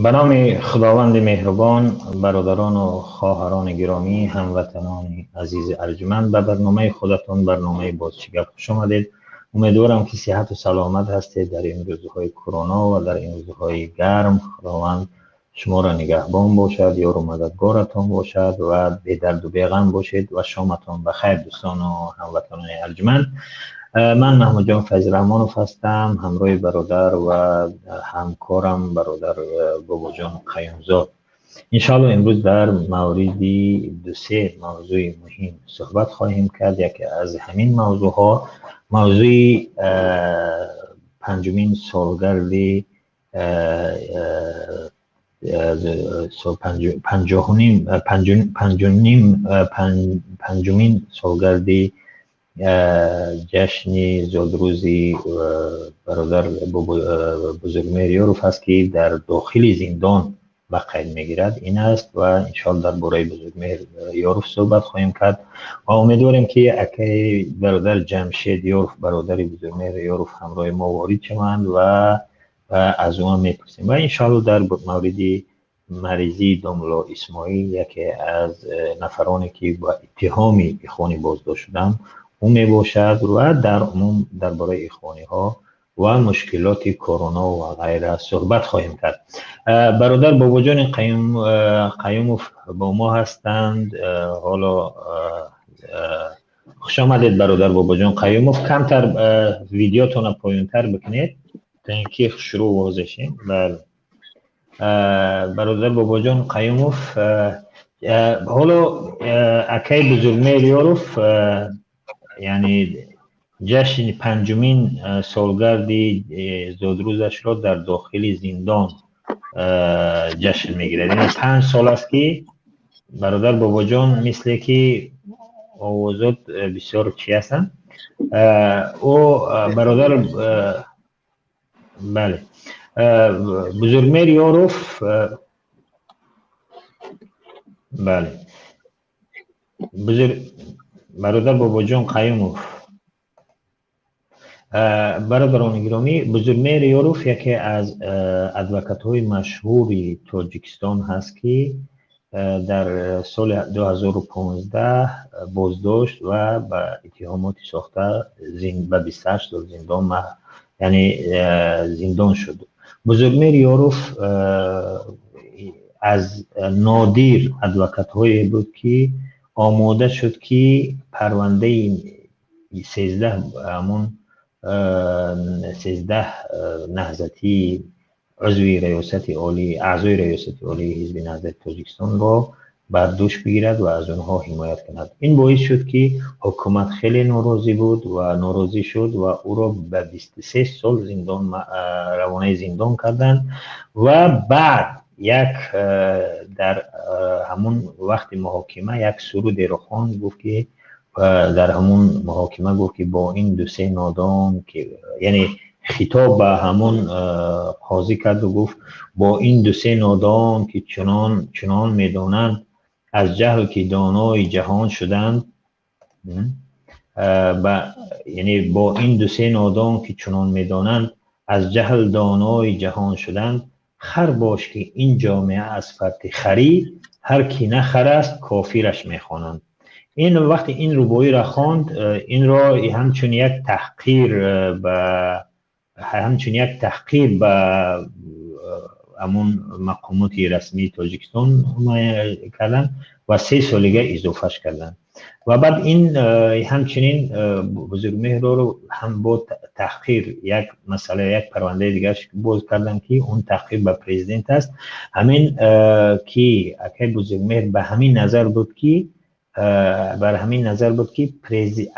Ба номи Худованди меҳрубон, бародарону хоҳарони гиромӣ, ҳамватанони азизи арҷманд, ба барномаи худатон, барномаи Боз чӣ гап, хуш омадед. Умедворам, ки сиҳату саломат ҳастед дар ин рӯзҳои корона ва дар ин рӯзҳои гарм. Худованд шуморо нигаҳбон бошад, ёру мададгоратон бошад ва бедарду беғам бошед ва шоматон ба хайр, дӯстону ҳамватанони арҷманд. Ман Маҳмудҷон Файзраҳмонов ҳастам, ҳамроҳи бародар ва ҳамкорам, бародар Бобоҷон Қаюмзод. Иншоалло, имрӯз дар мавриди ду-се мавзӯи муҳим суҳбат хоҳем кард. Яке аз ҳамин мавзӯъҳо мавзӯи панҷумин солгарди, панҷоҳуним, панҷумин солгарди ҷашни зодрӯзи бародар Бузургмеҳр Ёров аст, ки дар дохили зиндон ба қайд мегирад, ин аст. Ва иншоалло, дар бораи Бузургмеҳр Ёров суҳбат хоҳем кард ва умедворем, ки акаи бародар Ҷамшед Ёров, бародари Бузургмеҳр Ёров, ҳамроҳи мо ворид шаванд ва аз ӯ ҳам мепурсем. Ва иншоалло, дар мавриди маризии домулло Исмоил, яке аз нафароне, ки ба иттиҳоми ихвонӣ боздошт шуданд, ӯ мебошад, ва дар умум дар бораи ихвониҳо ва мушкилоти корона ва ғайра суҳбат хоҳем кард. Бародар Бобоҷони Қаюмов бо мо ҳастанд. Ҳоло хуш омадед, бародар Бобоҷон Қаюмов. Камтар видеотонро поёнтар бикунед, то ин ки шурӯъ возеҳ шем. Бале, бародар Бобоҷон Қаюмов, ҳоло акаи Бузургмеҳр Ёров, яъне ҷашни панҷумин солгарди зодрӯзашро дар дохили зиндон ҷашн мегирад. Яъне 5 сол аст, ки бародар Бобоҷон, мисле ки овозот бисёр чӣ ҳастанд, ӯ бародар, бале, Бузургмеҳр Ёров, бале, бародар Бобоҷон Қаюмов, бародарони гиромӣ, Бузургмеҳр Ёров яке аз адвокатҳои машҳури Тоҷикистон ҳаст, ки дар соли 2015 боздошт ва ба иттиҳомоти сохта ба 28 сол зиндон, яъне зиндон шуд. Бузургмеҳр Ёров аз нодир адвокатҳое буд, ки омода шуд, ки парвандаи 13, ҳамун 13 наҳзатии узви Раёсати Олӣ, аъзои Раёсати Олии Ҳизби Наҳзати Тоҷикистонро бар дӯш бигирад ва аз онҳо ҳимоят кунад. Ин боис шуд, ки ҳукумат хеле норозӣ буд ва норозӣ шуд ва ӯро ба 23 сол зиндон равонаи зиндон карданд. Ва баъд як дар ҳамун вақти муҳокима як сурудеро хонд, гуфт, ки дар ҳамун муҳокима гуфт, ки бо ин ду-се нодон ки, яъне хитоб ба ҳамун қозӣ карду гуфт: «Бо ин ду-се нодон, ки чунон чунон медонанд, аз ҷаҳл ки донои ҷаҳон шуданд», яъне бо ин ду-се нодон, ки чунон медонанд, аз ҷаҳл донои ҷаҳон шуданд, хар бош, ки ин ҷомеа аз фарти харӣ, ҳар ки на хар аст, кофираш мехонанд. Ин вақте ин рубоиро хонд, инро ҳамчун як таҳқир ба ҳамун мақомоти расмии Тоҷикистон карданд ва 3 солига изофаш карданд. Ва баъд ин ҳамчунин Бузургмеҳрро ҳам бо таҳқир як масъала, як парвандаи дигар боз карданд, ки он таҳқир ба президент аст. Ҳамин ки акаи Бузургмеҳр ба ҳамин назар буд, ки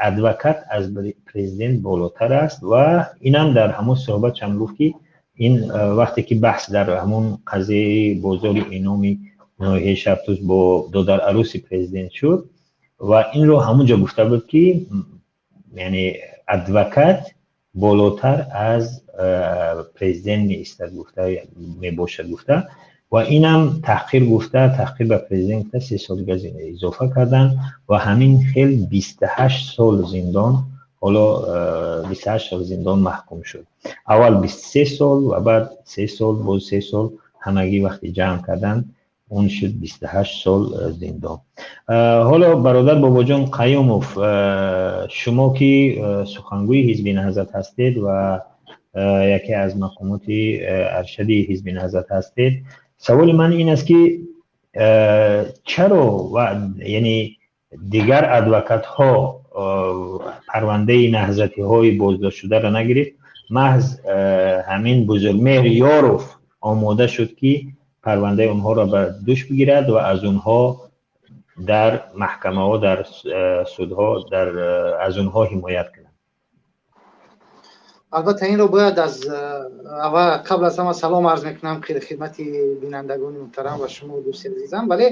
адвокат аз президент болотар аст. Ва инам дар ҳамон суҳбатшам гуфт, ки ин вақте ки баҳс дар ҳамон қазияи бозори иноми ноҳияи Шабтӯс бо додараруси президент шуд ва инро ҳамон ҷо гуфта буд, ки яъне адвокат болотар аз президент меистад гуфта, мебошад гуфта, ва инам таҳқир гуфта, таҳқир ба президент гуфта, 3 сол изофа карданд. Ва ҳамин хел 28 сол зиндон, ҳоло 28 сол зиндон маҳкум шуд. Аввал 23 сол ва баъд 3 сол, боз 3 сол. ҳамагӣ вақти ҷамъ карданд, он шуд 28 сол зиндон. Ҳоло бародар Бобоҷон Қаюмов, шумо ки сухангӯи Ҳизби Наҳзат ҳастед ва яке аз мақомоти аршади Ҳизби Наҳзат ҳастед, саволи ман ин аст ки чаро яъне дигар адвокатҳо парвандаи наҳзатиҳои боздоштшударо нагирифт, маҳз ҳамин Бузургмеҳр Ёров омода шуд ки парвандаи онҳоро ба дӯш бигирад ва аз онҳо дар маҳкамаҳо, дар судҳо, аз онҳо ҳимоят кунад? Албатта, инро бояд аз аввал, қабл аз ҳама салом арз мекунам хидмати бинандагони муҳтарам ва шумо, дӯсти азизам. Вале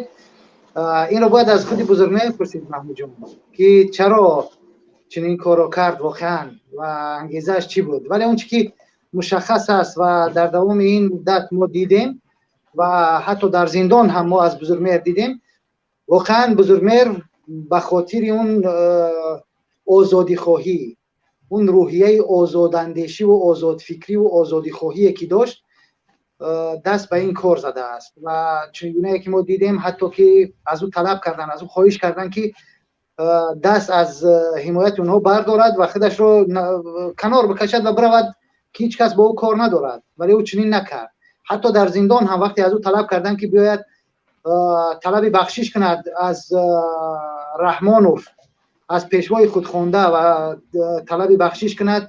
инро бояд аз худи Бузургмеҳр пурсид, Маҳмудҷон, ки чаро чунин корро кард воқеан ва ангезааш чӣ буд. Вале он чи ки мушаххас аст ва дар давоми ин муддат мо дидем ва ҳатто дар зиндон ҳам мо аз Бузургмеҳр дидем, воқеан Бузургмеҳр ба хотири он озодихоҳӣ, он рӯҳияи озодандешӣ ва озодфикрӣ ва озодихоҳие ки дошт, даст ба ин кор задааст. Ва чун гунае ки мо дидем, ҳатто ки аз ӯ талаб кардан, аз ӯ хоҳиш кардан ки даст аз ҳимояти онҳо бардорад ва худашро канор бикашад ва биравад, ки ҳеҷ кас бо ӯ кор надорад, вале ӯ чунин накард. Ҳатто дар зиндон ҳам вақте аз ӯ талаб карданд ки биёяд талаби бахшиш кунад аз Раҳмонов, аз пешвои худхонда, ва талаби бахшиш кунад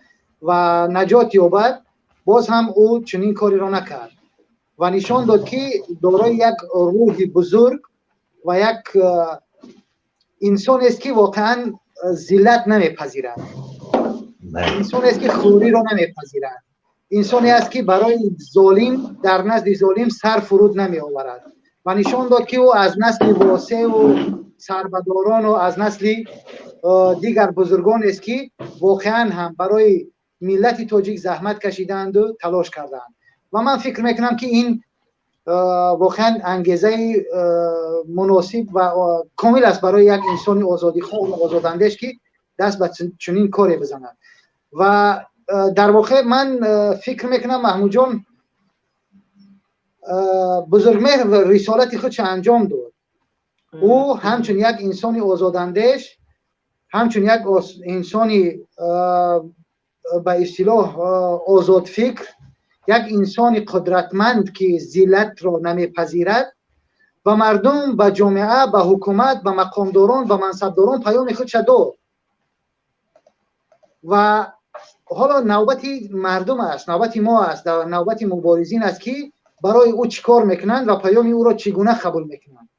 ва наҷот ёбад, боз ҳам ӯ чунин кореро накард ва нишон дод ки дорои як рӯҳи бузург ва як инсонест ки воқеан зиллат намепазирад, инсонест ки хориро намепазирад, инсоне аст ки барои золим, дар назди золим сар фуруд намеоварад. Ва нишон дод ки ӯ аз насли Восеъу сарбадорону аз насли дигар бузургонест ки воқеан ҳам барои миллати тоҷик заҳмат кашидаанду талош кардаанд. Ва ман фикр мекунам ки ин воқеан ангезаи муносиб ва комил аст барои як инсони озодихоҳ ва озодандеш ки даст ба чунин коре бизанад. Ва дар воқеъ ман фикр мекунам, Маҳмудҷон, Бузургмеҳр рисолати худшо анҷом дод. Ӯ ҳамчун як инсони озодандеш, ҳамчун як инсони ба истилоҳ озодфикр, як инсони қудратманд ки зиллатро намепазирад, ба мардум, ба ҷомеа, ба ҳукумат, ба мақомдорон, ба мансабдорон паёми худша дод. Ва ҳоло навбати мардум аст, навбати мо аст, навбати муборизин аст ки барои ӯ чӣ кор мекунанд ва паёми ӯро чӣ гуна қабул мекунанд.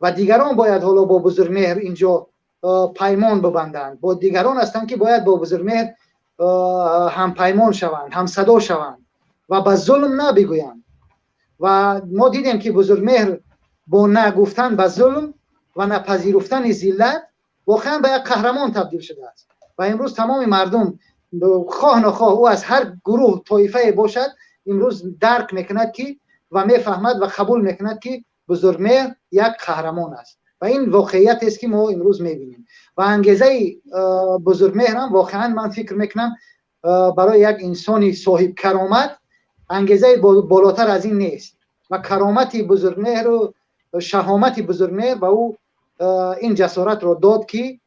Ва дигарон бояд ҳоло бо Бузургмеҳр инҷо паймон бибанданд. Бо дигарон ҳастанд ки бояд бо Бузургмеҳр ҳампаймон шаванд, ҳамсадо шаванд ва ба зулм набигӯянд. Ва мо дидем ки Бузургмеҳр бо на гуфтан ба зулм ва напазируфтани зиллат воқеан ба як қаҳрамон табдил шудааст. Ва имрӯз тамоми мардум, хоҳ нохоҳ ӯ аз ҳар гурӯҳ, тоифае бошад, имрӯз дарк мекунад ки ва мефаҳмад ва қабул мекунад ки Бузургмеҳр як қаҳрамон аст. Ва ин воқеиятест ки мо имрӯз мебинем. Ва ангезаи Бузургмеҳрам воқеан, ман фикр мекунам, барои як инсони соҳибкаромат ангезаи болотар аз ин нест. Ва каромати Бузургмеҳру шаҳомати Бузургмеҳр ба ӯ ин ҷасоратро дод ки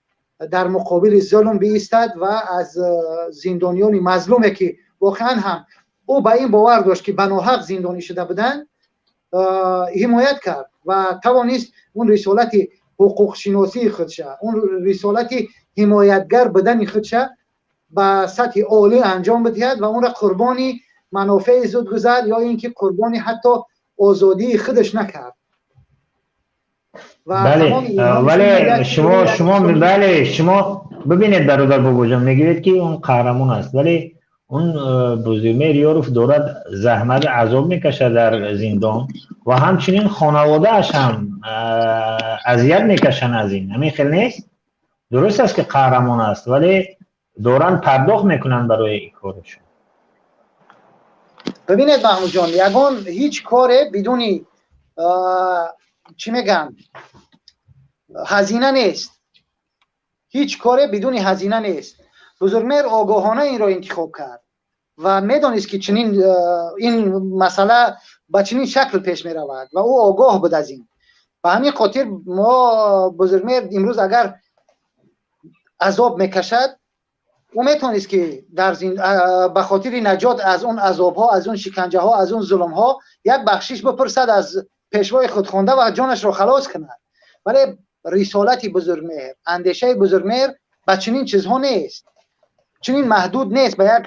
дар муқобили зулм биистад ва аз зиндониёни мазлуме ки воқеан ҳам ӯ ба ин бовар дошт ки ба ноҳақ зиндонӣ шуда буданд, ҳимоят кард ва тавонист он рисолати ҳуқуқшиносии худша, он рисолати ҳимоятгар будани худша ба сатҳи олӣ анҷом бидиҳад ва онро қурбони манофеи зудгузар ё ин ки қурбони ҳатто озодии худаш накард. Бале, вале шумо, бале, шумо бибинед, бародар Бобоҷон, мегӯед ки он қаҳрамон аст, вале он Бузургмеҳр Ёров дорад заҳмат, азоб мекашад дар зиндон ва ҳамчунин хонаводааш ҳам азият мекашанд аз ин. Ҳамин хел нест? Дуруст аст ки қаҳрамон аст, вале доранд пардохт мекунанд барои ин корашон. Бибинед, Маҳмудҷон, ягон ҳеҷ коре бидуни, чӣ мегӯянд, ҳазина нест. Ҳеҷ коре бидуни ҳазина нест. Бузургмеҳр огоҳона инро интихоб кард. Ва медонист, ки чунин ин масъала ба чунин шакл пеш меравад ва ӯ огоҳ буд аз ин. Ба ҳамин хотир мо Бузургмеҳр имрӯз агар азоб мекашад, ӯ метавонист, ки дар ба хотири наҷот аз он азобҳо, аз он шиканҷаҳо, аз он зулмҳо як бахшиш бипурсад аз пешвои худхонда ва ҷонашро халос кунад. Вале рисолати Бузургмеҳр, андешаи Бузургмеҳр ба чунин чизҳо нест, чунин маҳдуд нест ба як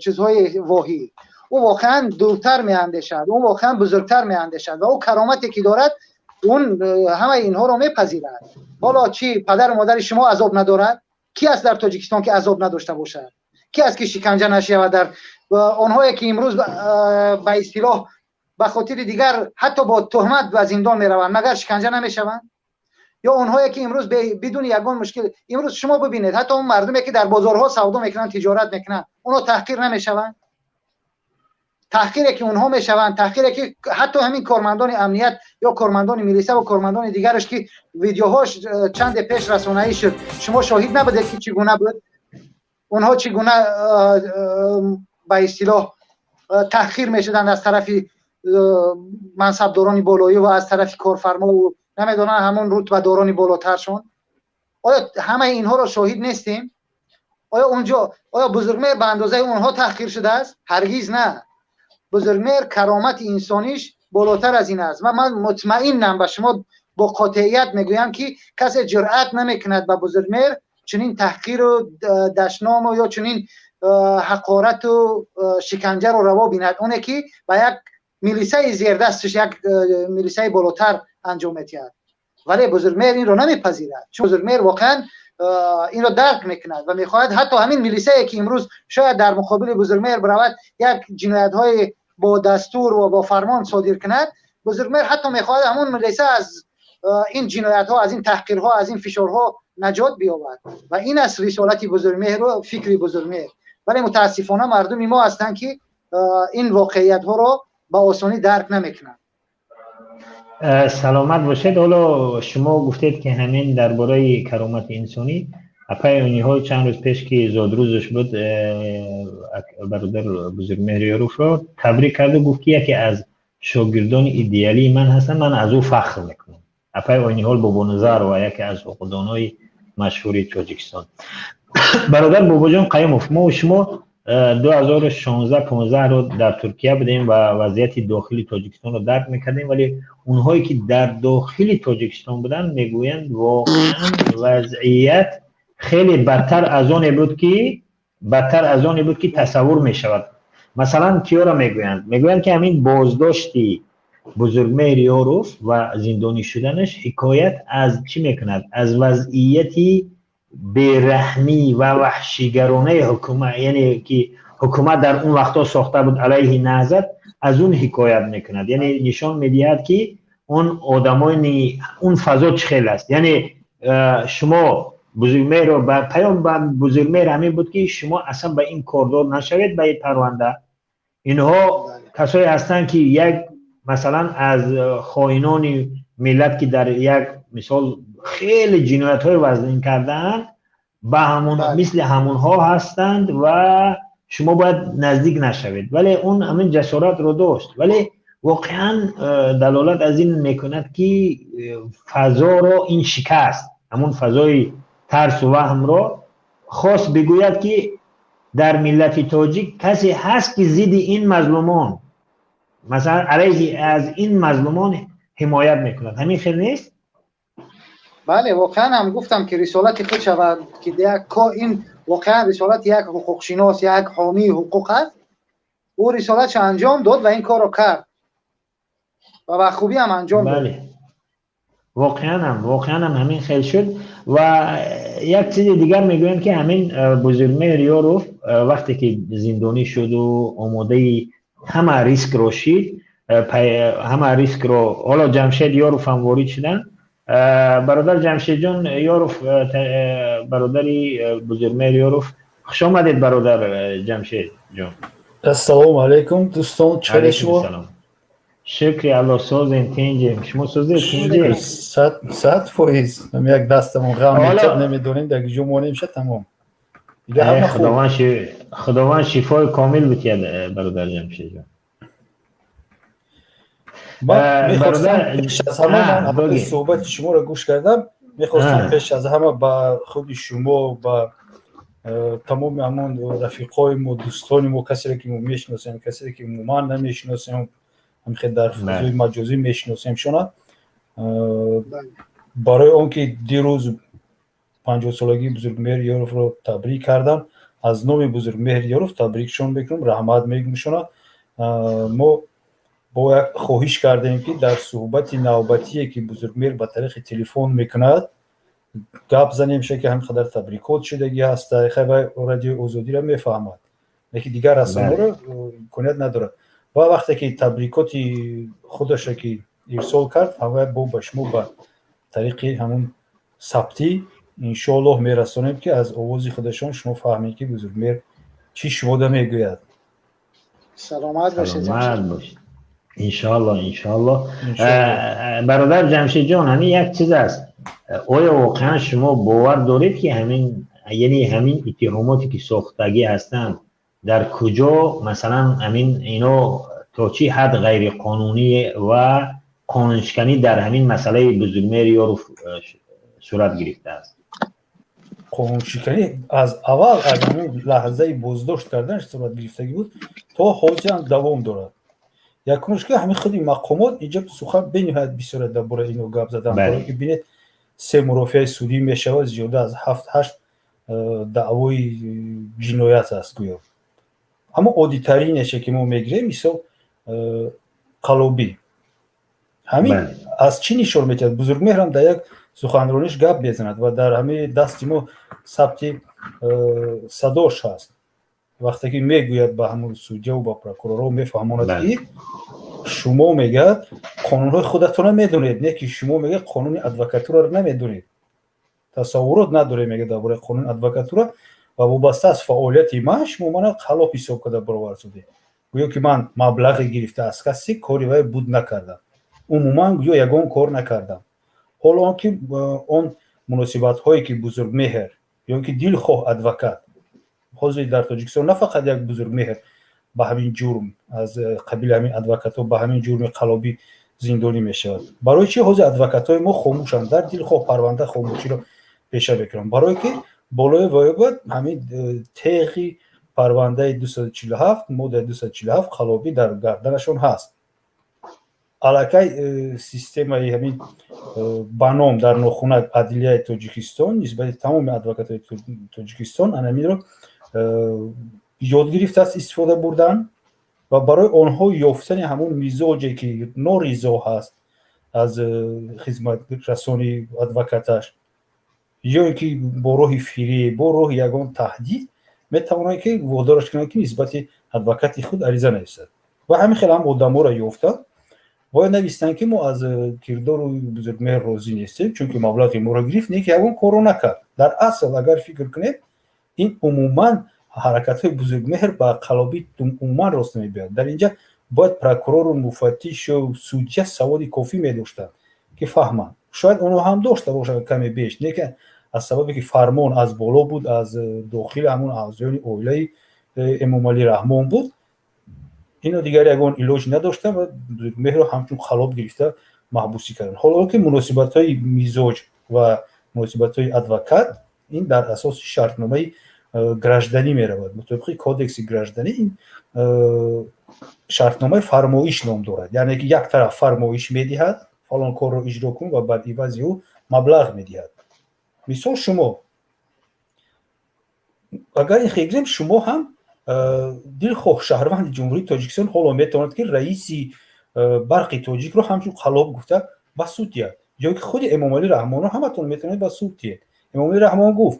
чизҳои воҳӣ. Ӯ воқеан дуртар меандешад, ӯ воқеан бузургтар меандешад ва ӯ каромате ки дорад, он ҳамаи инҳоро мепазирад. Ҳоло чӣ, падару модари шумо азоб надорад? Ки аст дар Тоҷикистон, ки азоб надошта бошад? Ки аст, ки шиканҷа нашавад? Дар онҳое ки имрӯз ба истилоҳ ба хотири дигар ҳатто бо туҳмат ба зиндон мераванд, магар шиканҷа намешаванд? Ё онҳое ки имрӯз бидуни ягон мушкил, имрӯз шумо бибинед, ҳатто он мардуме ки дар бозорҳо савдо мекунанд, тиҷорат мекунанд, онҳо таҳқир намешаванд? Таҳқире ки онҳо мешаванд, таҳқире ки ҳатто ҳамин кормандони амният ё кормандони милиса ва кормандони дигараш, ки видеоҳош чанде пеш расонаӣ шуд, шумо шоҳид набудед, ки чӣ гуна буд, онҳо чӣ гуна ба истилоҳ таҳқир мешуданд аз тарафи мансабдорони болоӣ ва аз тарафи корфармову намедонам ҳамон рутбадорони болотаршон. Оё ҳамаи инҳоро шоҳид нестем? Оё унҷо, оё Бузургмеҳр ба андозаи онҳо таҳқир шудааст? Ҳаргиз на. Бузургмеҳр каромати инсониш болотар аз ин аст ва ман мутмаиннам, ба шумо бо қотеият мегӯям, ки касе ҷуръат намекунад ба Бузургмеҳр чунин таҳқиру дашному ё чунин ҳақорату шиканҷаро раво бинад, оне ки ба як милисаи зердасташ як милисаи болотар анҷом медиҳад. Вале Бузургмеҳр инро намепазирад, чун Бузургмеҳр воқеан инро дарк мекунад ва мехоҳад ҳатто ҳамин милисае ки имрӯз шояд дар муқобили Бузургмеҳр биравад, як ҷиноятҳои бо дастур ва бо фармон содир кунад, Бузургмеҳр ҳатто мехоҳад ҳамон милиса аз ин ҷиноятҳо, аз ин таҳқирҳо, аз ин фишорҳо наҷот биёбад. Ва ин аст рисолати Бузургмеҳру фикри Бузургмеҳр. Вале мутаассифона мардуми мо ҳастанд, ки ин воқеиятҳоро ба осонӣ дарк намекунанд. Саломат бошед. Ҳоло шумо гуфтед, ки ҳамин дар бораи каромати инсонӣ, апаи Ониҳол чанд рӯз пеш, ки зодрӯзаш буд, бародар Бузургмеҳр Ёровро табрик карду гуфт, ки яке аз шогирдони идеалии ман ҳастанд, ман аз ӯ фахр мекунам. Апаи Ониҳол Бобоназарова, яке аз ҳуқуқдонҳои машҳури Тоҷикистон. Бародар Бобоҷон Қаюмов, мо шумо 2016-15-ро дар Туркия будем ва вазъияти дохили Тоҷикистонро дарк мекардем, вале онҳое ки дар дохили Тоҷикистон буданд, мегӯянд, воқеан вазъият хеле бадтар аз оне буд, ки тасаввур мешавад. Масалан, киёро мегӯянд? Мегӯянд, ки ҳамин боздошти Бузургмеҳр Ёров ва зиндонӣ шуданаш ҳикоят аз чӣ мекунад? Аз вазъияти бераҳмӣ ва ваҳшигаронаи ҳукумат, яъне ки ҳукумат дар он вақтҳо сохта буд алайҳи Наҳзат, аз он ҳикоят мекунад, яъне нишон медиҳад, ки он одамони он фазо чӣ хел аст. Яъне шумо Бузургмеҳрро, паём ба Бузургмеҳр ҳамин буд, ки шумо аслан ба ин кордор нашавед, ба ин парванда. Инҳо касое ҳастанд, ки як масалан аз хоинони миллат, ки дар як мисол хеле ҷиноятҳои вазнин кардаанд, ба ҳамон мисли ҳамонҳо ҳастанд ва шумо бояд наздик нашавед. Вале он ҳамин ҷасоратро дошт. Вале воқеан далолат аз ин мекунад, ки фазоро ин шикаст, ҳамон фазои тарсу ваҳмро. Хост бигӯяд, ки дар миллати тоҷик касе ҳаст, ки зидди ин мазлумон, масалан алайҳи аз ин мазлумон ҳимоят мекунад. Ҳамин хел нест? Бале, воқеан ҳам гуфтам, ки рисолати худ шавад, ки ин воқеан рисолати як ҳуқуқшинос, як ҳомии ҳуқуқ аст. Ӯ рисолатшо анҷом дод ва ин корро кард ва ба хубӣ ҳам анҷом дод. Бале, воқеан ҳам ҳамин хел шуд. Ва як чизи дигар мегӯянд, ки ҳамин Бузургмеҳр Ёров вақте ки зиндонӣ шуду омодаи ҳама рискро шид, ҳама рискро, ҳоло Ҷамшед Ёров ҳам ворид шуданд. Бародар Ҷамшедҷон Ёров, бародари Бузургмеҳр Ёров, хуш омадед, бародар Ҷамшедҷон. Ассалому алайкум, дӯстон, чӣ шумо? Шукри Алло, созем, тинҷем. Шумо созед, тинҷем? 100%. Як дастамон ғам мечад, намедонем дар ҷо монем, ша тамом. Худованд шифои комил битиҳад, бародар Ҷамшидҷон. Мехостам пеш аз ҳама, ман суҳбати шуморо гӯш кардам, мехостам пеш аз ҳама ба худи шумо, ба тамоми ҳамон рафиқои мо, дӯстони мо, касере ки мо мешиносем, касере ки умуман намешиносем, ҳамхел дар фазои маҷозӣ мешиносемшона, барои он ки дирӯз 50-солагии Бузургмеҳр Ёровро табрик кардам, аз номи Бузургмеҳр Ёров табрикшон мекунам, раҳмат мегӯмшона. Мо бо як хоҳиш кардем, ки дар суҳбати навбатие, ки Бузургмеҳр ба тариқи телефон мекунад, гап занем ша, ки ҳамин қадар табрикот шудагӣ ҳаста. Хай, вай Радиои Озодиро мефаҳмад, лекин дигар расонаро имконият надорад. Ва вақте ки табрикоти худаша ки ирсол кард, ҳамвай бо ба шумо ба тариқи ҳамун сабтӣ, иншоаллоҳ, мерасонем, ки аз овози худашон шумо фаҳмед, ки Бузургмеҳр чӣ шумода мегӯяд. Саломат бошед. Саломат бошед, иншоалло, иншоалло. Бародар Ҷамшидҷон, ҳамин як чиз аст: оё воқеан шумо бовар доред, ки ҳамин, яъне ҳамин иттиҳомоте ки сохтагӣ ҳастанд, дар куҷо, масалан, ҳамин ино то чӣ ҳад ғайриқонунӣ ва қонуншиканӣ дар ҳамин масъалаи Бузургмеҳр Ёров сурат гирифтааст? Қонуншиканӣ аз аввал, аз ҳамин лаҳзаи боздошт карданаш сурат гирифтагӣ буд, то ҳозир ҳам давом дорад. Якумш, ки ҳамин худи мақомот, инҷа сухан бениҳоят бисёр дар бораи ино гап задан, барое ки бинед, се мурофиаи судӣ мешавад, зиёда аз ҳафт ҳашт даъвои ҷиноят аст гӯё. Аммо оддитаринеше ки мо мегирем, мисол, қалобӣ, ҳамин аз чӣ нишон медиҳад? Бузургмеҳрам дар як суханрониш гап мезанад ва дар ҳамаи дасти мо сабти садош ҳаст, вақте ки мегӯяд ба ҳамун судьяву ба прокурорҳо мефаҳмонад, ки шумо, мегӯяд, қонунҳои худатонро медонед, не ки шумо, мегӯяд, қонуни адвокатураро намедонед, тасаввурот надоред, мегӯяд, дар бораи қонуни адвокатура ва вобаста аз фаъолияти ман шумо мана қалоб ҳисоб карда баровар шудед, гӯё ки ман маблағе гирифта аз касе, кори вай буд накардам, умуман гӯё ягон кор накардам. Ҳоло он ки он муносибатҳое ки Бузургмеҳр ё ки дилхоҳ адвокат, ҳозир дар Тоҷикистон на фақат як Бузургмеҳр ба ҳамин ҷурм, аз қабили ҳамин адвокатҳо ба ҳамин ҷурми қалобӣ зиндонӣ мешавад. Барои чӣ ҳозир адвокатҳои мо хомӯшанд, дар дилхоҳ парванда хомӯширо пеша мекунанд? Барое ки болои вай бояд ҳамин теғи парвандаи 247, моддаи 247 қалобӣ дар гарданашон ҳаст. Аллакай системаи ҳамин ба ном дар нохунак адлияи Тоҷикистон нисбати тамоми адвокатҳои Тоҷикистон анаминро ёд гирифтааст истифода бурдан ва барои онҳо ёфтани ҳамон мизоҷе, ки норизо ҳаст аз хизматрасони адвокаташ, ё ин ки бо роҳи фиреб, бо роҳи ягон таҳдид метавонад ки водораш кунад, ки нисбати адвокати худ ариза нависад. Ва ҳамин хел ҳам одаморо ёфтанд, бояд навистанд, ки мо аз кирдору Бузургмеҳр розӣ нестем, чунки маблағи моро гирифт, не ки ягон корро накард. Дар асл, агар фикр кунед, ин умуман ҳаракатҳои Бузургмеҳр ба қалобӣ умуман рост намебиёяд. Дар инҷа бояд прокурору муфаттишу судья саводи кофӣ медоштанд, ки фаҳманд. Шояд онҳо ҳам дошта бошанд каме беш, не ки аз сабабе ки фармон аз боло буд, аз дохили ҳамон аъзоёни оилаи Эмомалӣ Раҳмон буд, ино дигар ягон илоҷ надоштанд ва Бузургмеҳрро ҳамчун қалоб гирифта маҳбусӣ карданд. Ҳоло ки муносибатҳои мизоҷ ва муносибатҳои адвокат, ин дар асоси шартномаи гражданӣ меравад. Мутобиқи кодекси гражданӣ, ин шартномаи фармоиш ном дорад, яъне ки як тараф фармоиш медиҳад, фалон корро иҷро кун, ва бар ивази ӯ маблағ медиҳад. Мисол, шумо агар ин хел гирем, шумо ҳам, дилхоҳ шаҳрванди Ҷумҳурии Тоҷикистон ҳоло метавонад, ки раиси Барқи Тоҷикро ҳамчун қалоб гуфта ба суд диҳад, ё ки худи Эмомалӣ Раҳмонро ҳаматон метавонед ба суд диҳед. Эмомалӣ Раҳмон гуфт: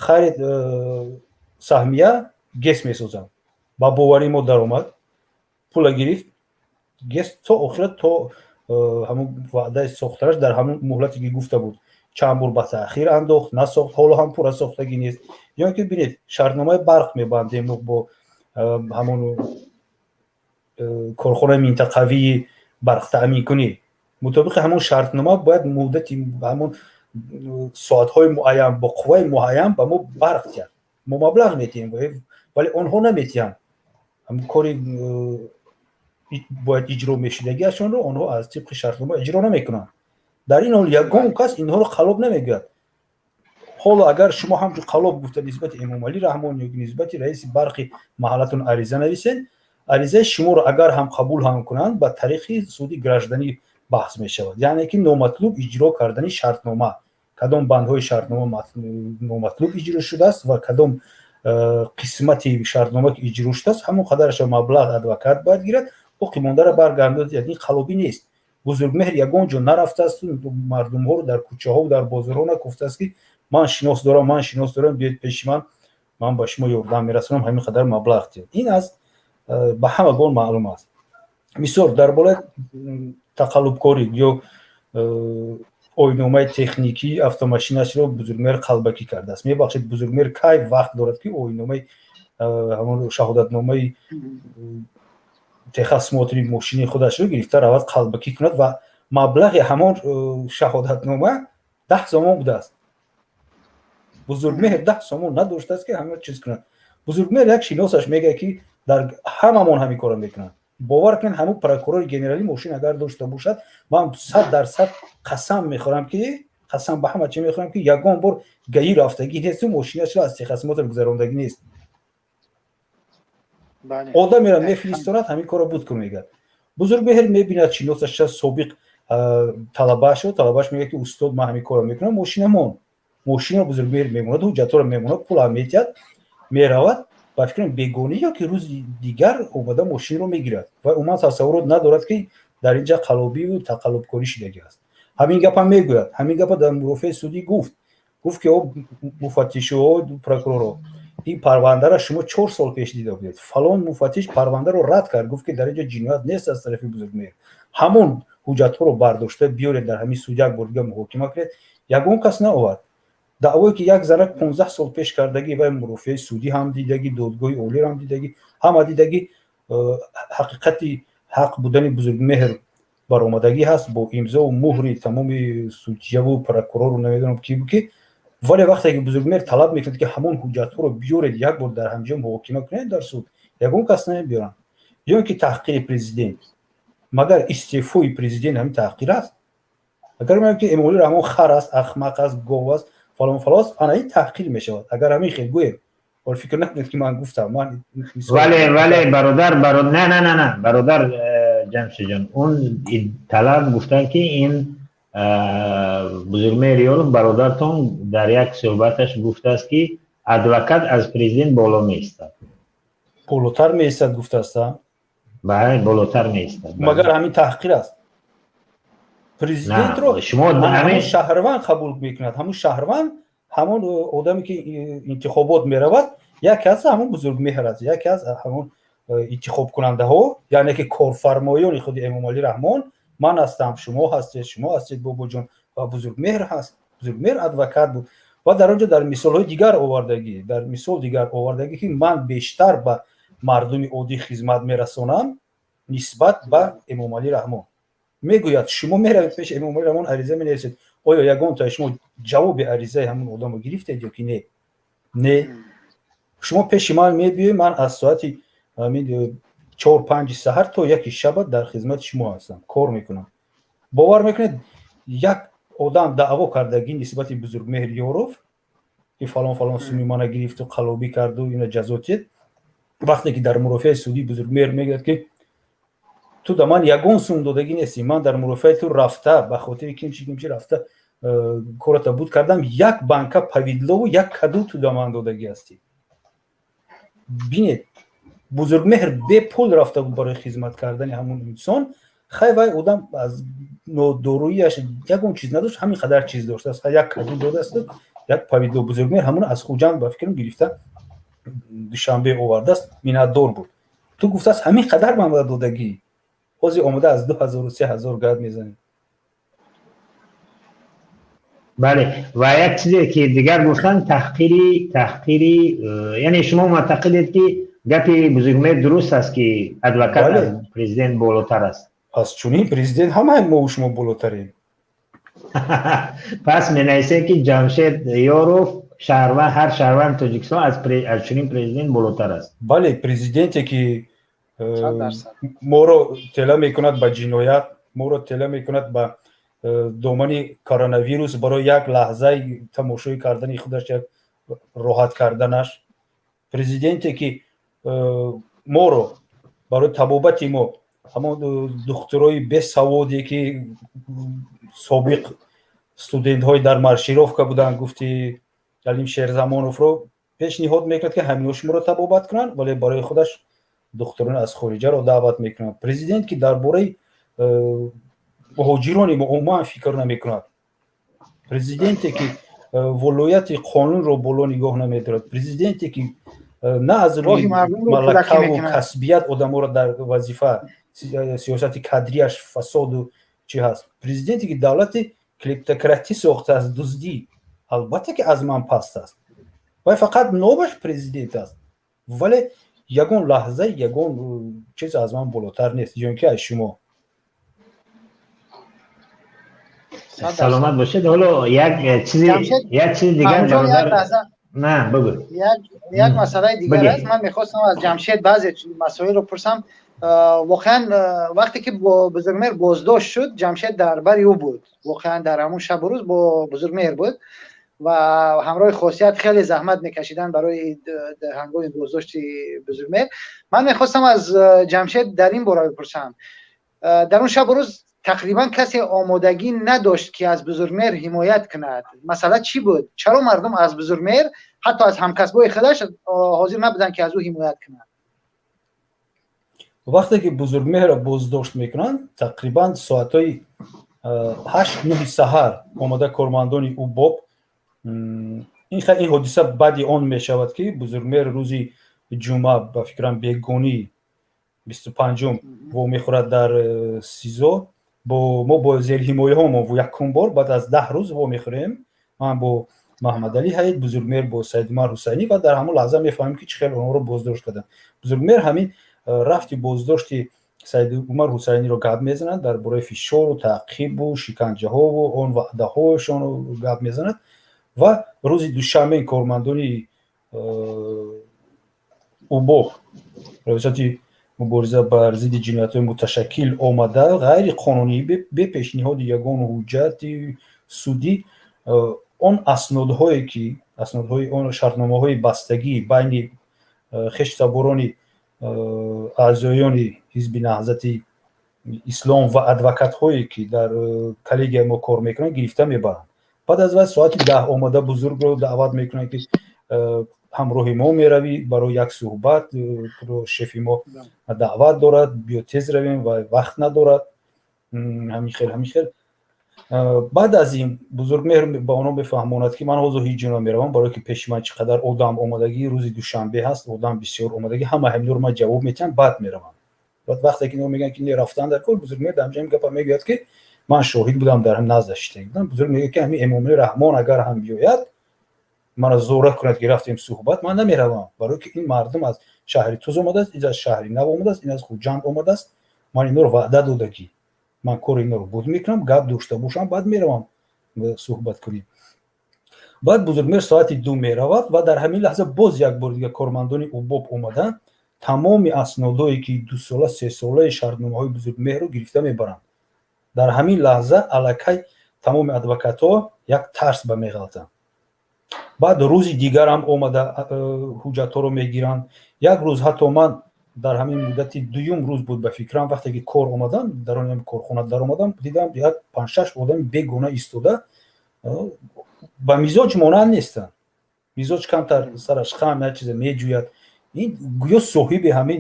«Харид саҳмия, ГЭС месозам». Ба боварӣ мо даромад, пула гирифт, ГЭС то охира, то ҳамун ваъдаи сохтанаш дар ҳамун муҳлате ки гуфта буд, чанд бор ба таъхир андохт, насохт, ҳоло ҳам пурра сохтагӣ нест. Ё ки бинед, шартномаи барқ мебандем бо ҳамон корхонаи минтақавии барқтаъминкунӣ. Мутобиқи ҳамон шартнома бояд муддати ҳамон соатҳои муайян бо қувваи муайян ба мо барқ диҳад. Мо маблағ метиҳем, вале онҳо наметиҳанд. Кори бояд иҷро мешудагиашонро онҳо аз тибқи шартнома иҷро намекунанд. Дар ин ҳол ягон кас инҳоро қаллоб намегӯяд. Ҳоло агар шумо ҳамчун қаллоб гуфта нисбати Эмомалӣ Раҳмон ё нисбати раиси барқи маҳаллатон ариза нависед, аризаи шуморо агар ҳам қабул ҳам кунанд, ба тариқи суди гражданӣ баҳс мешавад, яъне ки номатлуб иҷро кардани шартнома, кадом бандҳои шартнома номатлуб иҷро шудааст ва кадом қисмати шартнома ки иҷро шудааст, ҳамон қадарашо маблағ адвокат бояд гирад, боқӣ мондаро баргардонад. Ин қаллобӣ нест. Бузургмеҳр ягон ҷо нарафтааст, мардумҳоро дар кӯчаҳо, дар бозорҳо накуфтааст, ки ман шинос дорам, ман шинос дорам, биёед пеши ман, ман ба шумо ёрдам мерасонам, ҳамин қадар маблағ диҳед. Ин аз ба ҳамагон маълум аст. Мисол, дар бораи тақаллубкорӣ ё оинномаи техникии автомошинашро Бузургмеҳр қалбакӣ кардааст. Мебахшед, Бузургмеҳр кай вақт дорад, ки оинномаи, ҳамон шаҳодатномаи техосмотри мошини худашро гирифта равад, қалбакӣ кунад? Ва маблағи ҳамон шаҳодатнома 10 сомон будааст. Бузургмеҳр 10 сомон надоштааст, ки ҳама чиз кунад. Бузургмеҳр як шиносаш мегӯяд, ки дар ҳамамон ҳамин корро мекунанд. Бовар кунед, ҳамун прокурори генералӣ мошин агар дошта бошад, ман 100% қасам мехӯрам, ки қасам ба ҳама чи мехӯрам, ки ягон бор ГАИ рафтагӣ несту мошинашро аз техосмотр гузарондагӣ нест. Одамеро мефиристонад, ҳамин корро буд кун мегӯяд. Бузургмеҳр мебинад шиносаша, собиқ талабаашро. Талабааш мегӯяд, ки устод, ман ҳамин корро мекунам, мошинамон. Мошинро Бузургмеҳр мемонад, ҳуҷҷатҳоро мемонад, пулам метиҳад, меравад. Ба фикрам, бегонӣ ё ки рӯзи дигар омада мошинро мегирад ва умуман тасаввурот надорад, ки дар ин ҷа қаллобиву тақаллубкорӣ шудагӣ аст. Ҳамин гапа мегӯяд, ҳамин гапа дар мурофиаи судӣ гуфт. Гуфт, ки о муфаттишуо, прокуроро, ин парвандаро шумо 4 сол пеш дида будед, фалон муфаттиш парвандаро рад кард, гуфт, ки дар ин ҷо ҷиноят нест аз тарафи Бузургмеҳр, ҳамон ҳуҷҷатҳоро бардошта биёред, дар ҳамин суд як бор дига муҳокима кунед. Ягон кас наовард. Даъвое ки як занак 15 сол пеш кардагӣ ва мурофиаи судӣ ҳам дидагӣ, додгоҳи олиро ҳам дидагӣ, ҳама дидагӣ, ҳақиқати ҳақ будани Бузургмеҳр баромадагӣ ҳаст бо имзову муҳри тамоми судьяву прокурору намедонам ки ки. Вале вақте ки Бузургмеҳр талаб мекунад, ки ҳамон ҳуҷҷатҳоро биёред, як бор дар ҳамҷо муҳокима кунед дар суд, ягон кас намебиёранд. Ё ин ки таҳқири президент. Магар истеъфои президент ҳамин таҳқир аст? Агар мегӯям, ки Эмомалӣ Раҳмон хар аст, ахмақ аст, гов аст, фалон фалон аст, ана ин таҳқир мешавад, агар ҳамин хел гӯем. Ҳол фикр накунед, ки ман гуфтам, ман Вале бародар, не, не, не, не, бародар Ҷамшидҷон, он талаб гуфтанд, ки ин Бузургмеҳр Ёров, бародартон, дар як суҳбаташ гуфтааст, ки адвокат аз президент боло меистад. Болотар меистад гуфтааст? Бале, болотар меистад. Магар ҳамин таҳқир аст? Президентро шумо ҳамон шаҳрванд қабул мекунад, ҳамон шаҳрванд, ҳамон одаме, ки интихобот меравад. Яке аз ҳамон Бузургмеҳр аст, яке аз ҳамон интихобкунандаҳо, яъне ки корфармоёни худи Эмомалӣ Раҳмон ман ҳастам, шумо ҳастед, шумо ҳастед, бобоҷон, ва Бузургмеҳр ҳаст. Бузургмеҳр адвокат буд ва дар он ҷо дар мисолҳои дигар овардагӣ, дар мисол дигар овардагӣ, ки ман бештар ба мардуми оддӣ хизмат мерасонам нисбат ба Эмомалӣ Раҳмон. Мегӯяд, шумо меравед пеши Эмомалӣ Раҳмон, ариза менависед, оё ягонтаи шумо ҷавоби аризаи ҳамон одамро гирифтед ё ки не? Не. Шумо пеши ман мебиёед, ман аз соати 4-5 саҳар то 1 шаба дар хизмати шумо ҳастам, кор мекунам. Бовар мекунед, як одам даъво кардагӣ нисбати Бузургмеҳр Ёров, ки фалон фалон суми мана гирифту қаллобӣ карду ина ҷазо тиҳед. Вақте ки дар мурофиаи судӣ Бузургмеҳр мегӯяд, ки ту да ман ягон сум додагӣ нестӣ, ман дар мурофиаи ту рафта, ба хотири кимчи кимчи рафта, кората буд кардам, як банка повидлову як каду ту да ман додагӣ ҳастӣ. Бинед, Бузургмеҳр бепул рафта буд барои хизмат кардани ҳамон инсон. Хай, вай одам аз нодоруияш ягон чиз надошт, ҳамин қадар чиз доштааст, як каду додасту як повидло. Бузургмеҳр ҳамон аз Хуҷанд, ба фикрам, гирифта Душанбе овардааст, миннатдор буд. Ту гуфтааст, ҳамин қадар ман ба додагӣ, ҳозир омода аз 2000, 3000 гап мезанем. Бале, ва як чизе ки дигар гуфтанд, таҳқири, яъне шумо муътақидед, ки гапи Бузургмеҳр дуруст аст, ки адвокат аз президент болотар аст? Аз чунин президент ҳамаи мову шумо болотарем. Пас менависем, ки Ҷамшед Ёров Шаҳрванд, ҳар шаҳрванди Тоҷикистон аз чунин президент болотар аст. Бале, президенте ки моро тела мекунад ба ҷиноят, моро тела мекунад ба домани коронавирус барои як лаҳзаи тамошои кардани худаш, як роҳат карданаш. Президенте ки моро барои табобати мо ҳамон духтурои бесаводе ки собиқ студентҳои дар маршировка буданд, гуфти Алим Шерзамоновро пешниҳод мекунад, ки ҳамино шуморо табобат кунанд, вале барои худаш духтурони аз хориҷаро даъват мекунанд. Президент ки дар бораи муҳоҷирони мо умуман фикр намекунад, президенте ки волояти қонунро боло нигоҳ намедорад, президенте ки на аз рӯи малакаву касбият одаморо дар вазифа, сиёсати кадрияш фасоду чӣ ҳаст, президенте ки давлати клептократӣ сохтааст, дуздӣ, албатта ки аз ман паст аст. Вай фақат номаш президент аст, вале ягон лаҳза, ягон чиз аз ман болотар нест ё ин ки аз шумо. Саломат бошед. Ҳоло як чизи, як чизи дигар, бародар, на бигӯ. Як масъалаи дигар аст. Ман мехостам аз Ҷамшед баъзе масоилро пурсам. Воқеан вақте ки Бузургмеҳр боздошт шуд, Ҷамшед дар бари ӯ буд. Воқеан дар ҳамон шабу рӯз бо Бузургмеҳр буд ва ҳамроҳи Хосият хеле заҳмат мекашиданд барои ҳангоми боздошти Бузургмеҳр. Ман мехостам аз Ҷамшед дар ин бора бипурсам. Дар он шабу рӯз тақрибан касе омодагӣ надошт ки аз Бузургмеҳр ҳимоят кунад. Масъала чӣ буд? Чаро мардум аз Бузургмеҳр, ҳатто аз ҳамкасбои худаш, ҳозир набуданд ки аз ӯ ҳимоят кунанд? Вақте ки Бузургмеҳрро боздошт мекунанд, тақрибан соатҳои 8-9 саҳар омада кормандони УБОП. Ин ҳодиса баъди он мешавад, ки Бузургмеҳр рӯзи ҷумъа, ба фикрам, бегонии 25-ум вомехӯрад дар СИЗО. Бо мо, бо зерҳимояҳомо якум бор баъд аз 10 рӯз вомехӯрем. Ман бо Маҳмадалӣ Ҳаид, Бузургмеҳр бо Саидумар Ҳусайнӣ, ва дар ҳамон лаҳза мефаҳмем, ки чӣ хел онҳоро боздошт карданд. Бузургмеҳр ҳамин рафти боздошти Саидумар Ҳусайниро гап мезанад, дар бораи фишору таъқибу шиканҷаҳову он ваъдаҳояшонро гап мезанад. Ва рӯзи душанбе кормандони УБОП, раёсати мубориза бар зидди ҷиноятҳои муташаккил, омада ғайриқонунӣ, бепешниҳоди ягон ҳуҷҷати судӣ, он аснодҳое ки аснодҳои он шартномаҳои бастагӣ байни хештаборони аъзоёни ҳизби Наҳзати Ислом ва адвокатҳое ки дар коллегияи мо кор мекунанд, гирифта мебаранд. Баъд аз вай соати 10 омада Бузургро даъват мекунанд, ки ҳамроҳи мо меравӣ барои як суҳбат, туро шефи мо даъват дорад, биё тез равем ва вақт надорад. Ҳамин хел, ҳамин хел. Баъд аз ин Бузургмеҳр ба онҳо мефаҳмонад, ки ман ҳозир ҳеҷ ҷо намеравам, барое ки пеши ман чӣ қадар одам омадагӣ, рӯзи душанбе ҳаст, одам бисёр омадагӣ, ҳама ҳаминро ман ҷавоб метиҳам, баъд меравам. Баъд вақте ки инҳо мегӯянд, ки не, рафтан дар кор, Бузургмеҳр дар ҳамин гапа мегӯяд, ки ман шоҳид будам, дар ҳам наздаш шида будам. Бузург мегӯяд, ки ҳамин Эмомалӣ Раҳмон агар ҳам биёяд, маро зора кунад, ки рафтем суҳбат, ман намеравам, барое ки ин мардум аз шаҳри Туз омадааст, ин аз шаҳри Нав омадааст, ин аз Хуҷанд омадааст, ман инҳоро ваъда додагӣ, ман кори инҳоро буд мекунам, гап дошта бошам, баъд меравам суҳбат кунем. Баъд Бузургмеҳр соати 2 меравад ва дар ҳамин лаҳза боз як бор дигар кормандони УБОП омада тамоми аснодҳое ки дусола, сесолаи шартномаҳои Бузургмеҳрро гирифта мебаранд. Дар ҳамин лаҳза аллакай тамоми адвокатҳо як тарс ба меғалтанд. Баъд рӯзи дигарам омада ҳуҷҷатҳоро мегиранд. Як рӯз ҳатто ман дар ҳамин муддати дуюм рӯз буд, ба фикрам, вақте ки кор омадам, дар он корхона даромадам, дидам як панҷ-шаш одами бегона истода, ба мизоҷ монанд нестанд. Мизоҷ камтар сараш хам, як чизе меҷӯяд. Ин гӯё соҳиби ҳамин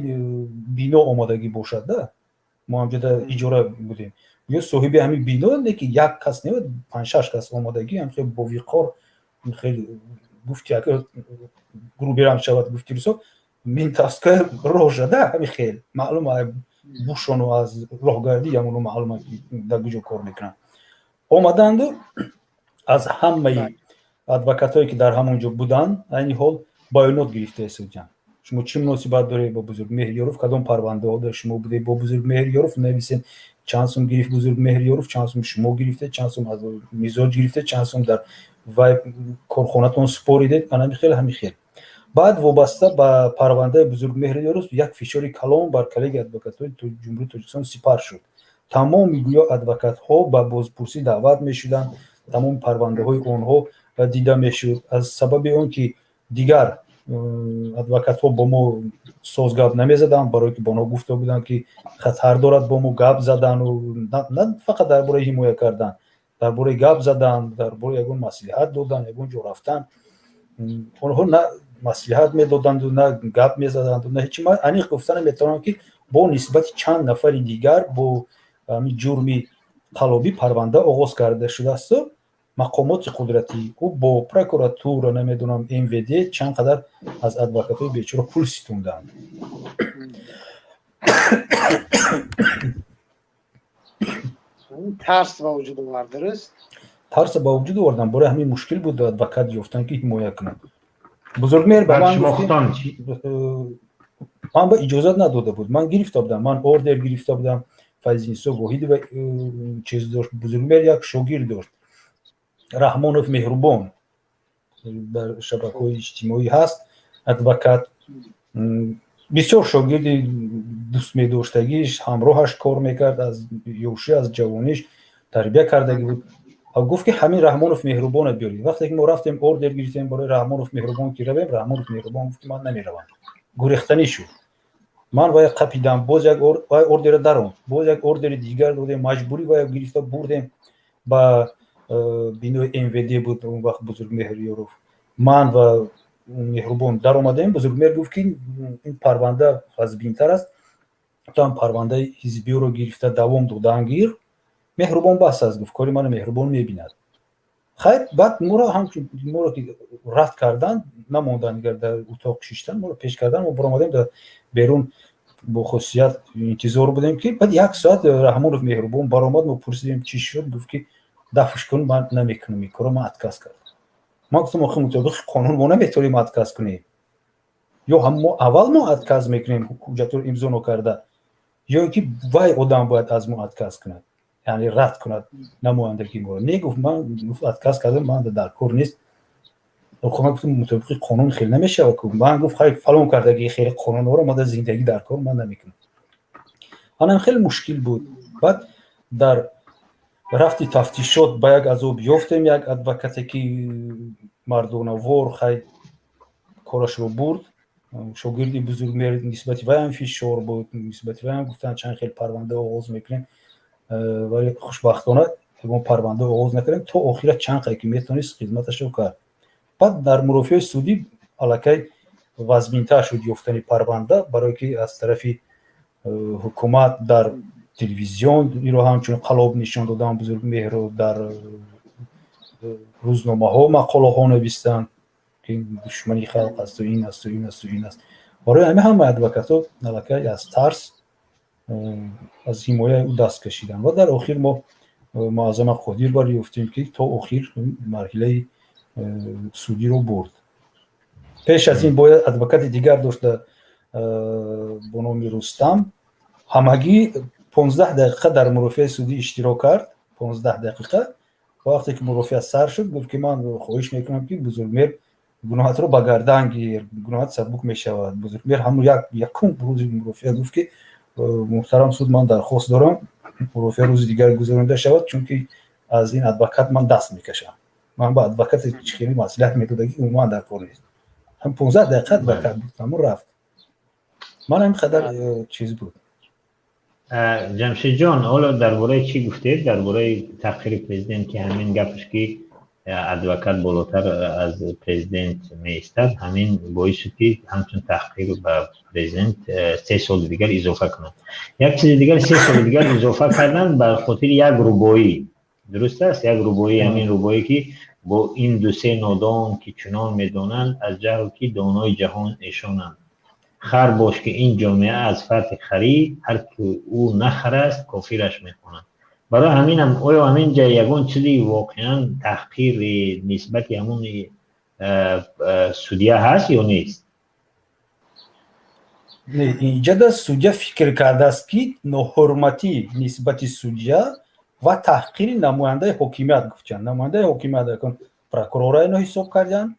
бино омодагӣ бошад да, мо ҳамҷода иҷора будем, гӯё соҳиби ҳамин бино не, ки як кас не, панҷ-шаш кас омодагӣ, ҳам хеле бовиқор, хеле гуфти грубирам шавад, гуфти русо, ментовская рожа да, ҳамин хел маълум бушону аз роҳгардӣ ҳамоно маълум дар куҷо кор мекунанд. Омаданду аз ҳамаи адвокатҳое ки дар ҳамон ҷо буданд, айни ҳол баёнот гирифта истоданд. Шумо чӣ муносибат доред бо Бузургмеҳр Ёров, кадом парвандаҳо дар шумо будед бо Бузургмеҳр Ёров, нависен чанд сум гирифт Бузургмеҳр Ёров, чанд сум шумо гирифте, чанд сум аз мизоҷ гирифте, чанд сум дар Вай корхонатон супоридед, ана хел, ҳами хел. Баъд вобаста ба парвандаи Бузургмеҳри Ёров як фишори калон бар коллегияи адвокатҳои Ҷумҳурии Тоҷикистон сипар шуд. Тамоми гӯё адвокатҳо ба бозпурсӣ даъват мешуданд, тамоми парвандаҳои онҳо дида мешуд. Аз сабаби он ки дигар адвокатҳо бо мо созгап намезаданд, барое ки ба онҳо гуфта буданд, ки хатар дорад бо мо гап задану на фақат дар бораи ҳимоя кардан, дар бораи гап задан, дар бораи ягон маслиҳат додан, ягон ҷо рафтан. Онҳо на маслиҳат медоданду, на гап мезаданду, на ҳечи. Ман аниқ гуфта наметавонам, ки бо нисбати чанд нафари дигар бо ҳамин ҷурми қаллобӣ парванда оғоз карда шудаасту мақомоти қудратӣ ӯ бо прокуратура, намедонам, МВД чанд қадар аз адвокатҳои бечора пул ситонданд. Тарс ба вуҷуд овард, дуруст? Тарс ба вуҷуд овардан. Бораи ҳамин мушкил буд адвокат ёфтан, ки ҳимоя кунад. Бузургмеҳр ба ман ман ба иҷозат надода буд. Ман гирифта будам, ман ордер гирифта будам. Файзинисо Воҳидова чиз дошт. Бузургмеҳр як шогирд дошт, Раҳмонов Меҳрубон, дар шабакаҳои иҷтимоӣ ҳаст, адвокат, бисёр шогирди дӯстмедоштагиш, ҳамроҳаш кор мекард, аз ёшӣ, аз ҷавониш тарбия кардагӣ буд. Гуфт, ки ҳамин Раҳмонов Меҳрубона биёред. Вақте ки мо рафтем, ордер гирифтем барои Раҳмонов Меҳрубон, ки равем, Раҳмонов Меҳрубон гуфт, ки ман намеравам, гурехтанӣ шуд. Ман вая қапидам, боз як вай ордера даронд, боз як ордери дигар додем, маҷбурӣ вая гирифта бурдем ба бинои МВД буд он вақт. Бузургмеҳр Ёров, ман ва Меҳрубон даромадем. Бузургмеҳр гуфт, ки ин парванда вазбинтар аст, ту ҳам парвандаи ҳизбиёро гирифта давом додан гир, Меҳрубон бас аст, гуфт, кори маро Меҳрубон мебинад. Хайр, баъд моро ҳамчун моро ки рад карданд, намонданд дигар дар утоқ шиштан, моро пеш кардан. Мо баромадем, дар берун бо хусусият интизор будем, ки баъд як соат Раҳмонов Меҳрубон баромад. Мо пурсидем, чӣ шуд? Гуфт, ки дафш кун, ман намекунам ин корро, ман отказ кардам. Ман гуфтам, охи мутобиқи қонун мо наметавонем отказ кунем. Ё ҳам мо аввал мо отказ мекунем, ҳуҷҷатро имзо нокарда, ё ин ки вай одам бояд аз мо отказ кунад, яъне рад кунад намояндагии моро. Не, гуфт, ман, гуфт, отказ кардам, ман дар кор нест. Ман гуфтам, мутобиқи қонун хеле намешавад. Ман гуфт, хай, фалон кардагии хеле қонунҳоро ман дар зиндагӣ дар кор ман намекунам. Анам хеле мушкил буд. Баъд дар рафти тафтишот ба як азоб ёфтем як адвокате, ки мардонавор, хай, корашро бурд, шогирди Бузургмеҳр. Нисбати вайам фишор буд, нисбати вайам гуфтанд, чанд хел парванда оғоз мекунем, вале хушбахтона ягон парванда оғоз накардем. То охира чанд қай ки метавонист, хизматашро кард. Баъд дар мурофиаи судӣ аллакай вазминтар шуд ёфтани парванда, барое ки аз тарафи ҳукумат дар телевизион иро ҳамчун қалоб нишон додан Бузургмеҳрро, дар рӯзномаҳо мақолаҳо навистанд, ки душмани халқ асту ин асту ин асту ин аст. Барои ҳамин ҳамаи адвокатҳо аллакай аз тарс аз ҳимояи ӯ даст кашиданд ва дар охир мо Муаззама Қодир бар ёфтем, ки то охир марҳилаи судиро бурд. Пеш аз ин бояд адвокати дигар дошта бо номи Рустам, ҳамагӣ 15 дақиқа дар мурофиаи судӣ иштирок кард, 15 дақиқа. Вақте ки мурофиа сар шуд, гуфт, ки ман хоҳиш мекунам, ки Бузургмеҳр, гуноҳатро ба гардан гир, гуноҳат сабук мешавад. Бузургмеҳр ҳамун якум рӯзи мурофиа гуфт, ки муҳтарам суд, ман дархост дорам, мурофиа рӯзи дигар гузаронида шавад, чунки аз ин адвокат ман даст мекашам. Ман ба адвокате хеле маслиҳат медодагӣ умуман дар кор нест. Ҳам 15 дақиқа адвокат буд, ҳамун рафт. Ман ҳамин қадар чиз буд. Ҷамшидҷон, ҳоло дар бораи чӣ гуфтед? Дар бораи таҳқири президент, ки ҳамин гапаш, ки адвокат болотар аз президент меистад, ҳамин боис шуд, ки ҳамчун таҳқир ба президент 3 соли дигар изофа кунад. Як чизи дигар, 3 соли дигар изофа кардан ба хотири як рубоӣ, дуруст аст? Як рубоӣ, ҳамин рубоӣ, ки бо ин дусе нодон, ки чунон медонанд аз ҷаҳл, ки донои ҷаҳон эшонанд, хар бош, ки ин ҷомеа аз фарти харӣ, ҳар ки ӯ нахар аст, кофираш мехонанд. Барои ҳаминам оё ҳамин ҷа ягон чизи воқеан таҳқири нисбати ҳамон судья ҳаст ё нест? Инҷада судья фикр кардааст, ки ноҳурматӣ нисбати судья ва таҳқири намояндаи ҳокимият гуфтанд. Намояндаи ҳокимият Прокурора ино ҳисоб карданд.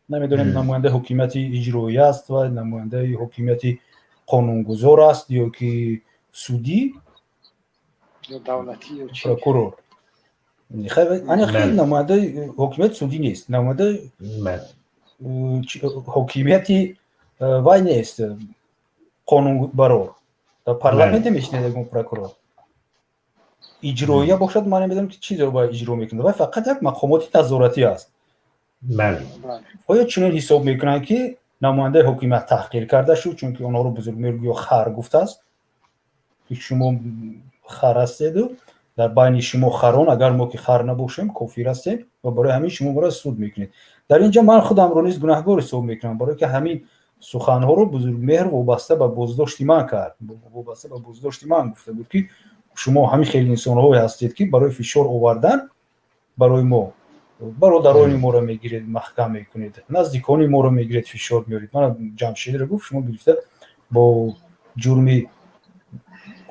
Намедонем, намояндаи ҳокимияти иҷроия аст ва намояндаи ҳокимияти қонунгузор аст ё ки судӣ. Прокурор намояндаи ҳокимияти судӣ нест, намояндаи ҳокимияти вай нест, қонунбарор. Дар парламент мешинад ягон прокурор. Иҷроия бошад, ман намедонам, ки чизро бояд иҷро мекунад. Вай фақат як мақомоти назоратӣ аст. Оё чунин ҳисоб мекунанд, ки намояндаи ҳокимият таҳқир карда шуд, чунки онҳоро Бузургмеҳр гӯё хар гуфтааст, ки шумо хар ҳастеду дар байни шумо харон, агар мо ки хар набошем, кофир ҳастем ва барои ҳамин шумо моро суд мекунед. Дар ин ҷо ман худамро низ гунаҳгор ҳисоб мекунам, барое ки ҳамин суханҳоро Бузургмеҳр вобаста ба боздошти ман кард, вобаста ба боздошти ман гуфта буд, ки шумо ҳамин хеле инсонҳое ҳастед, ки барои фишор овардан барои мо бародарони моро мегиред, маҳкам мекунед, наздикони моро мегиред, фишор меоред. Мана Ҷамшедро гуфт, шумо гирифта бо ҷурми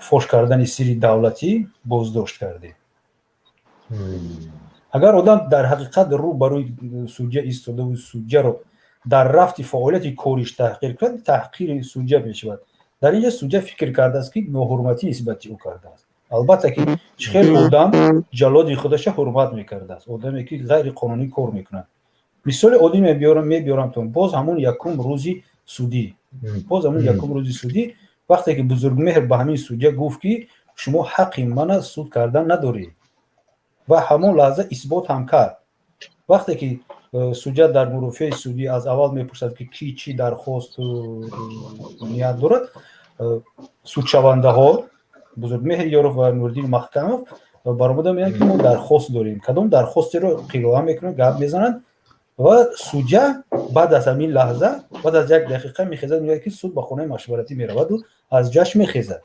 фош кардани сирри давлатӣ боздошт кардед. Агар одам дар ҳақиқат рӯ ба рӯи судя истодаву судяро дар рафти фаъолияти кориш таҳқир кунад, таҳқири судя мешавад. Дар ин ҷо судя фикр кардааст, ки ноҳурматӣ нисбати ӯ кардааст. Албатта, ки чӣ хел одам ҷаллоди худаша ҳурмат мекардааст, одаме ки ғайриқонунӣ кор мекунад? Мисоли оддӣ мебиёрамтон. Боз ҳамун якум рӯзи судӣ, боз ҳамун якум рӯзи судӣ, вақте ки Бузургмеҳр ба ҳамин судя гуфт, ки шумо ҳаққи мана суд кардан надоред, ва ҳамон лаҳза исбот ҳам кард. Вақте ки судя дар мурофиаи судӣ аз аввал мепурсад, ки кӣ чӣ дархосту ният дорад, судшавандаҳо Бузургмеҳр Ёров ва Нуриддин Маҳкамов баромада меянд, ки мо дархост дорем. Кадом дархостеро қироа мекунанд, гап мезананд ва судя баъд аз ҳамин лаҳза, баъд аз як дақиқа мехезад, мегӯяд, ки суд ба хонаи машваратӣ мераваду аз ҷашн мехезад.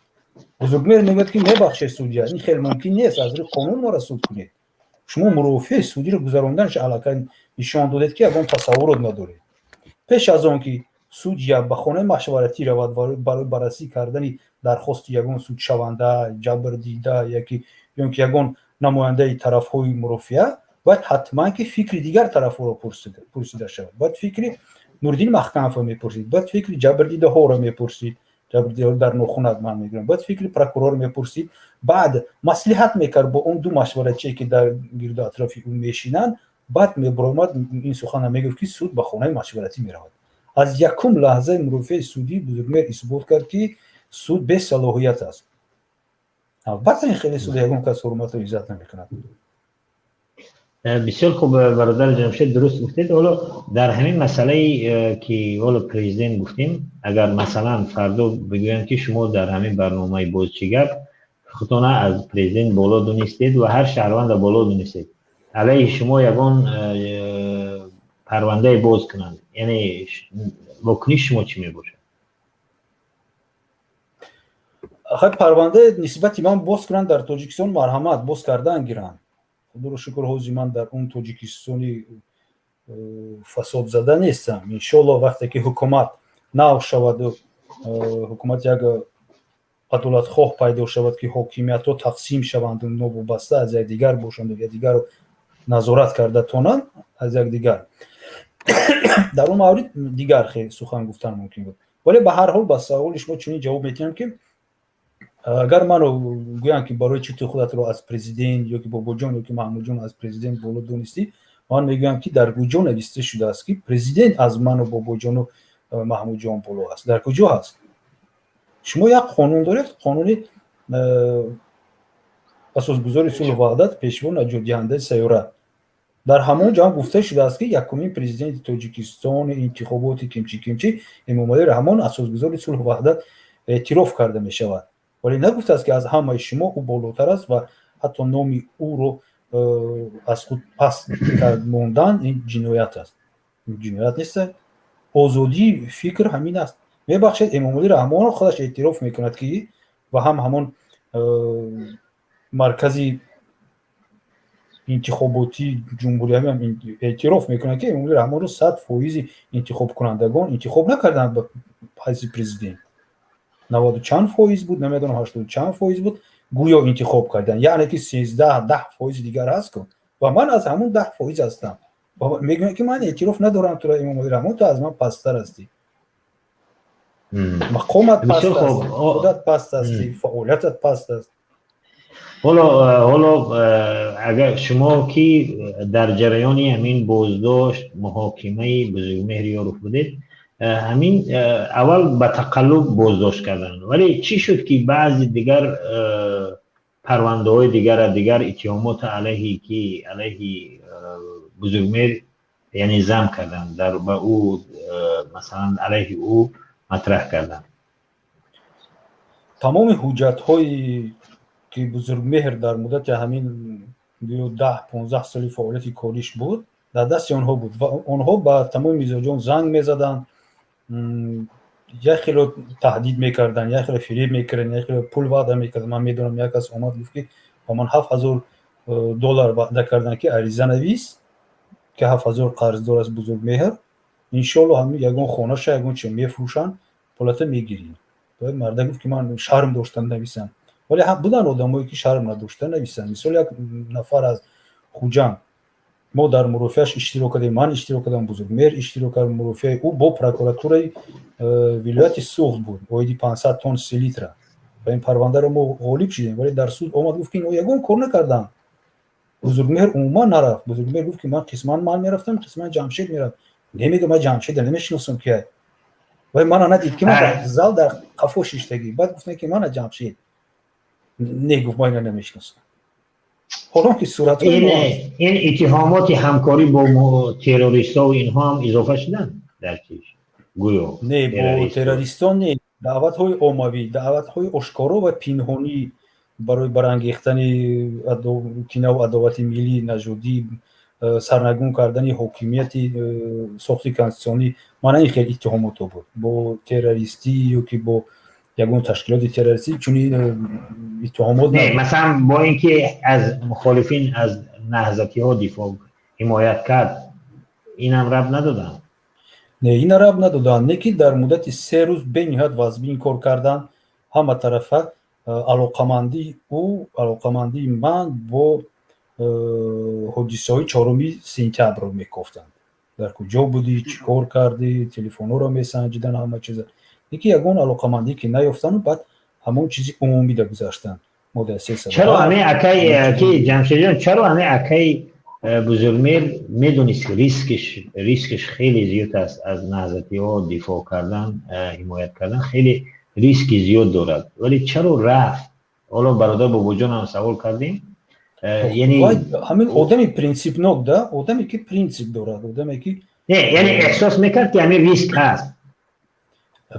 Бузургмеҳр мегӯяд, ки мебахшед, судя, ин хеле мумкин нест, аз рӯи қонун моро суд кунед. Шумо мурофиаи судиро гузаронданаш аллакай нишон додед, ки ягон тасаввурот надоред. Пеш аз он ки судя ба хонаи машваратӣ равад барои баррасӣ кардани дархости ягон судшаванда, ҷабрдида яки ё ки ягон намояндаи тарафҳои мурофиа, бояд ҳатман ки фикри дигар тарафҳоро пурсида шавад. Бояд фикри Нуриддин Маҳкамовро мепурсид, бояд фикри ҷабрдидаҳоро мепурсид, ҷабрдидаҳо дар нохунак ман мегӯям, бояд фикри прокурор мепурсид, баъд маслиҳат мекард бо он ду машваратчие, ки дар гирду атрофи ӯ мешинанд, баъд мебаромад, ин сухана мегуфт, ки суд ба хонаи машваратӣ меравад. Аз якум лаҳзаи мурофиаи судӣ Бузургмеҳр исбот кард, ки суд бесалоҳият аст. Албатта, ин хеле суд ягон кас ҳурмату иззат намекунад. Бисёр хуб, бародар Ҷамшед, дуруст гуфтед. Ҳоло дар ҳамин масъалае, ки ҳоло президент гуфтем, агар масалан фардо бигӯянд, ки шумо дар ҳамин барномаи «Боз чӣ гап» худтона аз президент боло донистед ва ҳар шаҳрванда боло донистед, алайҳи шумо ягон парвандае боз кунанд, яъне вокуниши шумо чӣ мебошад? Ахир парвандаи нисбати ман боз кунанд дар Тоҷикистон, марҳамат, боз кардан гиранд. Худоро шукр, ҳози ман дар он Тоҷикистони фасодзада нестам. Иншоалло, вақте ки ҳукумат нав шаваду ҳукумат як адолатхоҳ пайдо шавад, ки ҳокимиятҳо тақсим шаванду новобаста аз якдигар бошанду якдигарро назорат карда тонанд аз якдигар, дар он маврид дигар хел сухан гуфтан мумкин буд. Вале ба ҳар ҳол ба саволи шумо чунин ҷавоб медиҳам, ки агар маро гӯянд, ки барои чӣ ту худатро аз президент ё ки Бобоҷон ё ки Маҳмудҷон аз президент боло донистӣ, ман мегӯям, ки дар куҷо нависта шудааст, ки президент аз ману Бобоҷону Маҳмудҷон боло аст? Дар куҷо ҳаст? Шумо як қонун доред, қонуни асосгузори сулҳу ваҳдат, пешво, наҷотдиҳандаи сайёра. Дар ҳамон ҷо ҳам гуфта шудааст, ки якумин президенти Тоҷикистон, интихоботи кимчи кимчи, Эмомалӣ Раҳмон, асосгузори сулҳу ваҳдат эътироф карда мешавад, вале нагуфтааст, ки аз ҳамаи шумо ӯ болотар аст ва ҳатто номи ӯро аз худ паст мондан ин ҷиноят аст. Ҷиноят нест, озодии фикр ҳамин аст. Мебахшед, Эмомалӣ Раҳмонро худаш эътироф мекунад, ки ва ҳам ҳамон маркази интихоботии ҷумҳуриявиам эътироф мекунад, ки Эмомалӣ Раҳмонро 100 фоизи интихобкунандагон интихоб накарданд ба ҳайси президент. Наваду чанд фоиз буд, намедонам, ҳаштоду чанд фоиз буд, гӯё интихоб карданд, яъне ки 13, 10 фоизи дигар ҳаст ку, ва ман аз ҳамун 10 фоиз ҳастам. Мегӯяд, ки ман эътироф надорам тура, Эмомалӣ Раҳмон, ту аз ман пасттар ҳастӣ, мақомат паст аст, худат паст ҳастӣ, фаъолиятат паст аст. Ҳоло агар шумо ки дар ҷараёни ҳамин боздошт, муҳокимаи Бузургмеҳр Ёров будед, ҳамин аввал ба тақаллуб боздошт карданд, вале чӣ шуд, ки баъзи дигар парвандаҳои дигара, дигар иттиҳомота алайҳи Бузургмеҳр, яъне зам карданд, дар ба ӯ, масалан, алайҳи ӯ матраҳ карданд? Тамоми ҳуҷҷатҳое ки Бузургмеҳр дар муддати ҳамин 10-15 соли фаъолияти кориш буд, дар дасти онҳо буд ва онҳо ба тамоми мизоҷон занг мезаданд, як хело таҳдид мекарданд, як хело фиреб мекарданд, як хело пул ваъда мекарданд. Ман медонам, як кас омад, гуфт, ки ба ман 7000 доллар ваъда карданд, ки ариза навис, ки 7000 қарздор аст Бузургмеҳр, иншоалло ҳамин ягон хонаша, ягон чи мефурӯшанд, пулата мегирӣ. Марда гуфт, ки ман шарм доштам нависам, вале буданд одамое, ки шарм надошта нависанд. Мисол, як нафар аз Хуҷанд, мо дар мурофиааш иштирок кардем, ман иштирок кардам, Бузургмеҳр иштирок кард. Мурофиаи ӯ бо прокуратураи вилояти Суғд буд оиди 500 тонн селитра ва ин парвандаро мо ғолиб шудем. Вале дар суд омад, гуфт, ки инҳо ягон кор накарданд, Бузургмеҳр умуман нарафт. Бузургмеҳр гуфт, ки ман қисман ман мерафтам, қисман Ҷамшед мерафт. Немегӯ, ман Ҷамшеда намешиносам, ки вай мана надид, ки ман дар зал дар қафо шиштагӣ. Баъд гуфтам, ки мана Ҷамшед. Не, гуфт, ман ина намешиносам, ҳолон ки суратҳои Ин иттиҳомоти ҳамкорӣ бо террористҳо инҳо ҳам изофа шуданд дар чиш, гӯё? Не, бо террористон не. Даъватҳои оммавӣ, даъватҳои ошкоро ва пинҳонӣ барои барангехтани кинаву адовати миллӣ, нажодӣ, сарнагун кардани ҳокимияти сохти конститутсионӣ, мана ин хел иттиҳомотҳо буд. Бо террористӣ ё ки бо ягон ташкилоти террористӣ чунин иттиҳомот. Не, масалан, бо ин ки аз мухолифин, аз наҳзатиҳо дифоъ, ҳимоят кард, инам рабт надоданд? Не, ина рабт надоданд. Не, ки дар муддати 3 рӯз бениҳоят вазбин кор карданд ҳама тарафа. Алоқамандии ӯ, алоқамандии ман бо ҳодисаҳои 4 сентябрро мекофтанд: дар куҷо будӣ, чӣ кор кардӣ, телефонҳоро месанҷиданд, ҳама чиза. Ки ягон алоқамандӣ ки наёфтану баъд ҳамон чизи умумида гузаштанд. Чаро ҳамин акай ки Ҷамшедҷон, чаро ҳамин акай Бузургмеҳр медонист, рискиш хеле зиёд аст, аз наҳзатиҳо дифоъ кардан, ҳимоят кардан хеле риски зиёд дорад, вале чаро рафт? Ҳоло бародар Бобоҷонам савол кардем. Яъне ҳамин одами принсипнок да, одаме ки принсип дорад, одаме ки Не, яъне эҳсос мекард, ки ҳамин риск ҳаст?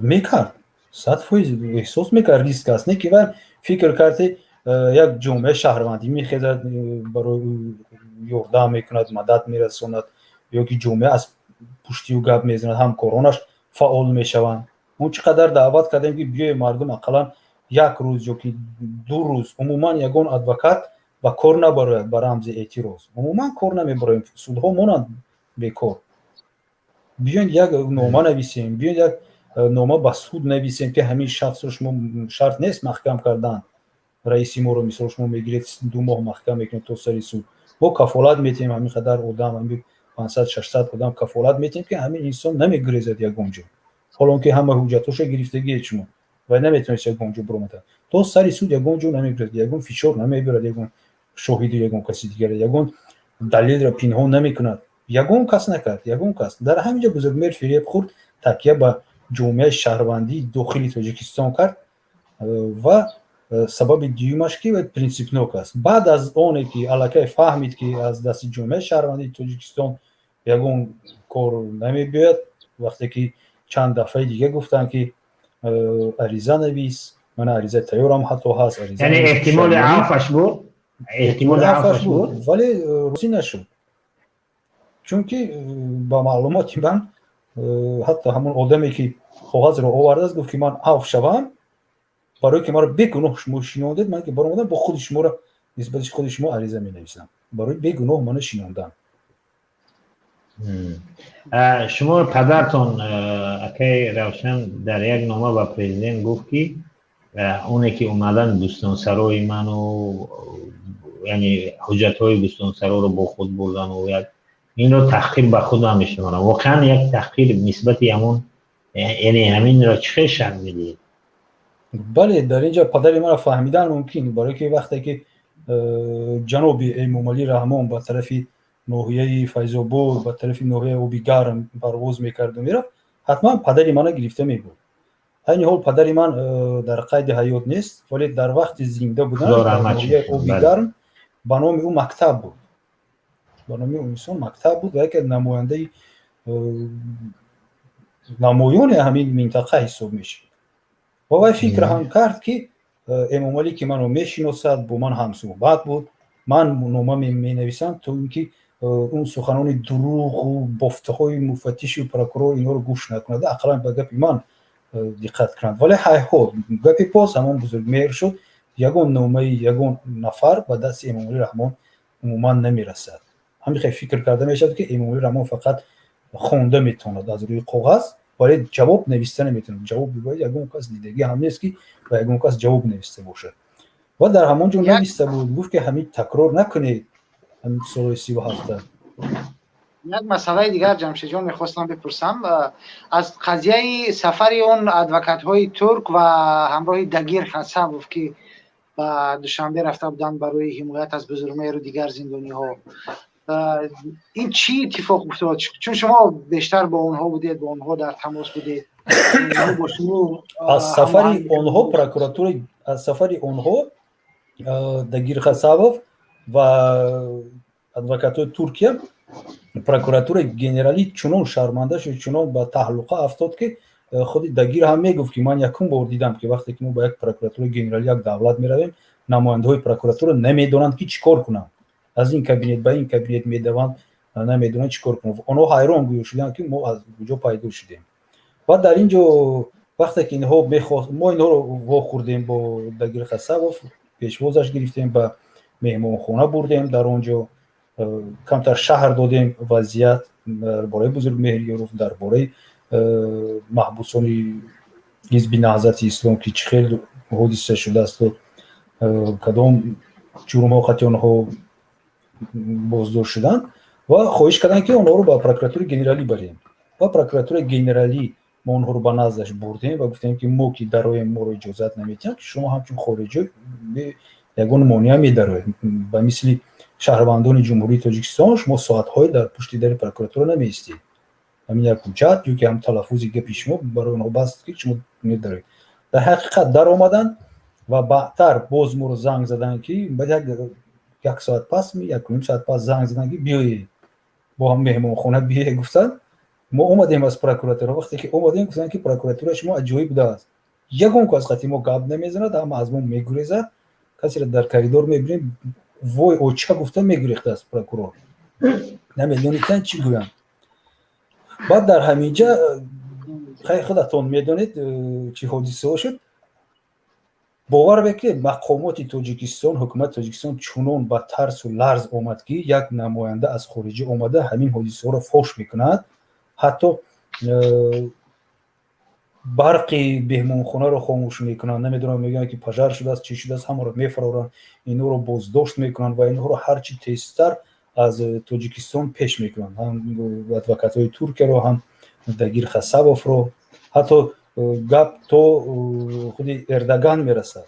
Мекард, 100% эҳсос мекард, риск аст. Не, ки вай фикр кард, як ҷомеаи шаҳрвандӣ мехезад, барои ёрдам мекунад, мадад мерасонад, ё ки ҷомеа аз пушти ӯ гап мезанад, ҳамкоронаш фаъол мешаванд. Мо чӣ қадар даъват кардем, ки биёе мардум, ақаллан як рӯз ё ки 2 рӯз умуман ягон адвокат ба кор набарояд, ба рамзи эътироз умуман кор намебароем, судҳо монанд бекор, биёед як нома нависем, биёед як нома ба суд нависем, ки ҳамин шахсро шумо шарт нест маҳкам кардан, раиси моро, мисол, шумо мегиред, 2 моҳ маҳкам мекунед то сари суд, мо кафолат метиҳем, ҳамин қадар одам, ҳамин 500, 600 одам кафолат метиҳем, ки ҳамин инсон намегурезад ягон ҷо, ҳолон ки ҳама ҳуҷҷатҳоша гирифтагие шумо ва наметавонед ягон ҷо биромада, то сари суд ягон ҷо намегурезад, ягон фишор намебирад, ягон шоҳиду ягон каси дигар, ягон далелро пинҳон намекунад. Ягон кас накард, ягон кас. Дар ҳамин ҷо Бузургмеҳр фиреб хӯрд, такя ба ҷомеаи шаҳрвандии дохили Тоҷикистон кард. Ва сабаби дуюмаш, ки принсипнок аст. Баъд аз оне ки аллакай фаҳмид, ки аз дасти ҷомеаи шаҳрвандии Тоҷикистон ягон кор намебиёяд, вақте ки чанд дафъаи дига гуфтанд, ки ариза навис, мана ариза тайёрам ҳатто ҳаст. Яъне эҳтимоли афваш буд? Эҳтимоли афваш буд, вале розӣ нашуд, чунки ба маълумоти ман, ҳатто ҳамон одаме ки коғазро овардааст, гуфт, ки ман афв шавам, барое ки маро бегуноҳ шумо шинондед, ман ки баромадам, бо худи шуморо, нисбати худи шумо ариза менависам барои бегуноҳ мана шинондан. Шумо падартон, акай Равшан, дар як нома ба президент гуфт, ки оне ки омадан бӯстонсарои ману, яъне ҳуҷҷатҳои бӯстонсароро бо худ бурдану як Инро таҳқир ба худ ман мешуморам. Воқеан як таҳқир нисбати ҳамон, яъне ҳаминро чӣ хел шарҳ медиҳед? Бале, дар ин ҷо падари маро фаҳмидан мумкин, барое ки вақте ки ҷаноби Эмомалӣ Раҳмон ба тарафи ноҳияи Файзобод, ба тарафи ноҳияи Оби Гарм парвоз мекарду мерафт, ҳатман падари мана гирифта мебурд. Айни ҳол падари ман дар қайди ҳаёт нест, вале дар вақти зинда будан дар ноҳияи Оби Гарм ба номи ӯ мактаб буд, ба номи ӯ инсон мактаб буд ва яке намояндаи намоёни ҳамин минтақа ҳисоб мешуд. Ва вай фикр ҳам кард, ки Эмомалӣ, ки маро мешиносад, бо ман ҳамсуҳбат буд, ман нома менависам, то ин ки он суханони дурӯғу бофтаҳои муфаттишу прокурор инҳоро гӯш накунад, ақаллан ба гапи ман диққат кунанд. Вале ҳайҳот, гапи боз ҳамон Бузургмеҳр шуд. Ягон номаи ягон нафар ба дасти Эмомалӣ Раҳмон умуман намерасад. Ҳамин хел фикр карда мешавад, ки Эмомалӣ Раҳмон фақат хонда метавонад аз рӯи коғаз, вале ҷавоб нависта наметавонад. Ҷавоб бигӯяд, ягон кас дидагӣ ҳам нест, ки ба ягон кас ҷавоб нависта бошад. Ва дар ҳамон ҷо нависта буд, гуфт, ки ҳамин такрор накунед, ҳамин солҳои 37. Як масъалаи дигар, Ҷамшедҷон, мехостам бипурсам аз қазияи сафари он адвокатҳои турк ва ҳамроҳи Дагир Хасабов, ки ба Душанбе рафта буданд барои ҳимоят аз Бузургмеҳру дигар зиндониҳо. Ин чӣ иттифоқ уфтод? Чун шумо бештар бо онҳо будед, бо онҳо дар тамос будед. Бо шумо Аз сафари онҳо прокуратура, аз сафари онҳо, Дагир Хасабов ва адвокатҳои Туркия, прокуратураи генералӣ чунон шарманда шуд, чунон ба таҳлуқа афтод, ки худи Дагир ҳам мегуфт, ки ман якум бор дидам, ки вақте ки мо ба як прокуратураи генералӣ як давлат меравем, намояндаҳои прокуратура намедонанд, ки чӣ кор кунанд. Аз ин кабинет ба ин кабинет медаванд, намедонанд чӣ кор кунанд. Онҳо ҳайрон гӯё шуданд, ки мо аз куҷо пайдо шудем. Ва дар ин ҷо вақте ки инҳо мехост, мо инҳоро вохӯрдем, бо Дагир Хасабов пешвозаш гирифтем, ба меҳмонхона бурдем, дар он ҷо камтар шарҳ додем вазъият дар бораи Бузургмеҳр Ёров, дар бораи маҳбусони ҳизби Наҳзати Ислом, ки чӣ хел ҳодиса шудаасту кадом ҷурмҳо қати онҳо боздошт шуданд. Ва хоҳиш карданд, ки онҳоро ба прокуратураи генералӣ барем. Ва прокуратураи генералӣ мо онҳоро ба наздаш бурдем ва гуфтем, ки мо ки дароем, моро иҷозат наметиҳанд, ки шумо ҳамчун хориҷӣ ягон монеа медароед, ба мисли шаҳрвандони Ҷумҳурии Тоҷикистон шумо соатҳое дар пушти дари прокуратура намеистед. Ҳамин як ҳуҷҷат ё ки ҳам талаффузи гапи шумо барои онҳо бас, ки шумо медароед. Дар ҳақиқат даромаданд ва баъдтар боз моро занг заданд, ки баъд як соат пас, якуним соат пас занг заданд, ки биёед бо ҳам меҳмонхона биёед, гуфтанд. Мо омадем аз прокуратура. Вақте ки омадем, гуфтанд, ки прокуратура шумо аҷоиб будааст, ягон кас қати мо гап намезанад, ҳама аз мо мегурезад. Касеро дар коридор мебинем, вой, оча гуфта мегурехтааст прокурор, намедонистанд чӣ гӯянд. Баъд дар ҳамин ҷа хай, худатон медонед, чӣ ҳодисаҳо шуд. Бовар мекунед, мақомоти Тоҷикистон, ҳукумати Тоҷикистон чунон ба тарсу ларз омад, ки як намоянда аз хориҷӣ омада ҳамин ҳодисаҳоро фош мекунад. Ҳатто барқи меҳмонхонаро хомӯш мекунанд, намедонам, мегӯянд, ки пожар шудааст, чӣ шудааст, ҳамаро мефароранд, инҳоро боздошт мекунанд ва инҳоро ҳарчи тезтар аз Тоҷикистон пеш мекунанд, ҳам адвокатҳои Туркияро, ҳам Дагир Хасабовро. Ҳатто гап то худи Эрдоган мерасад,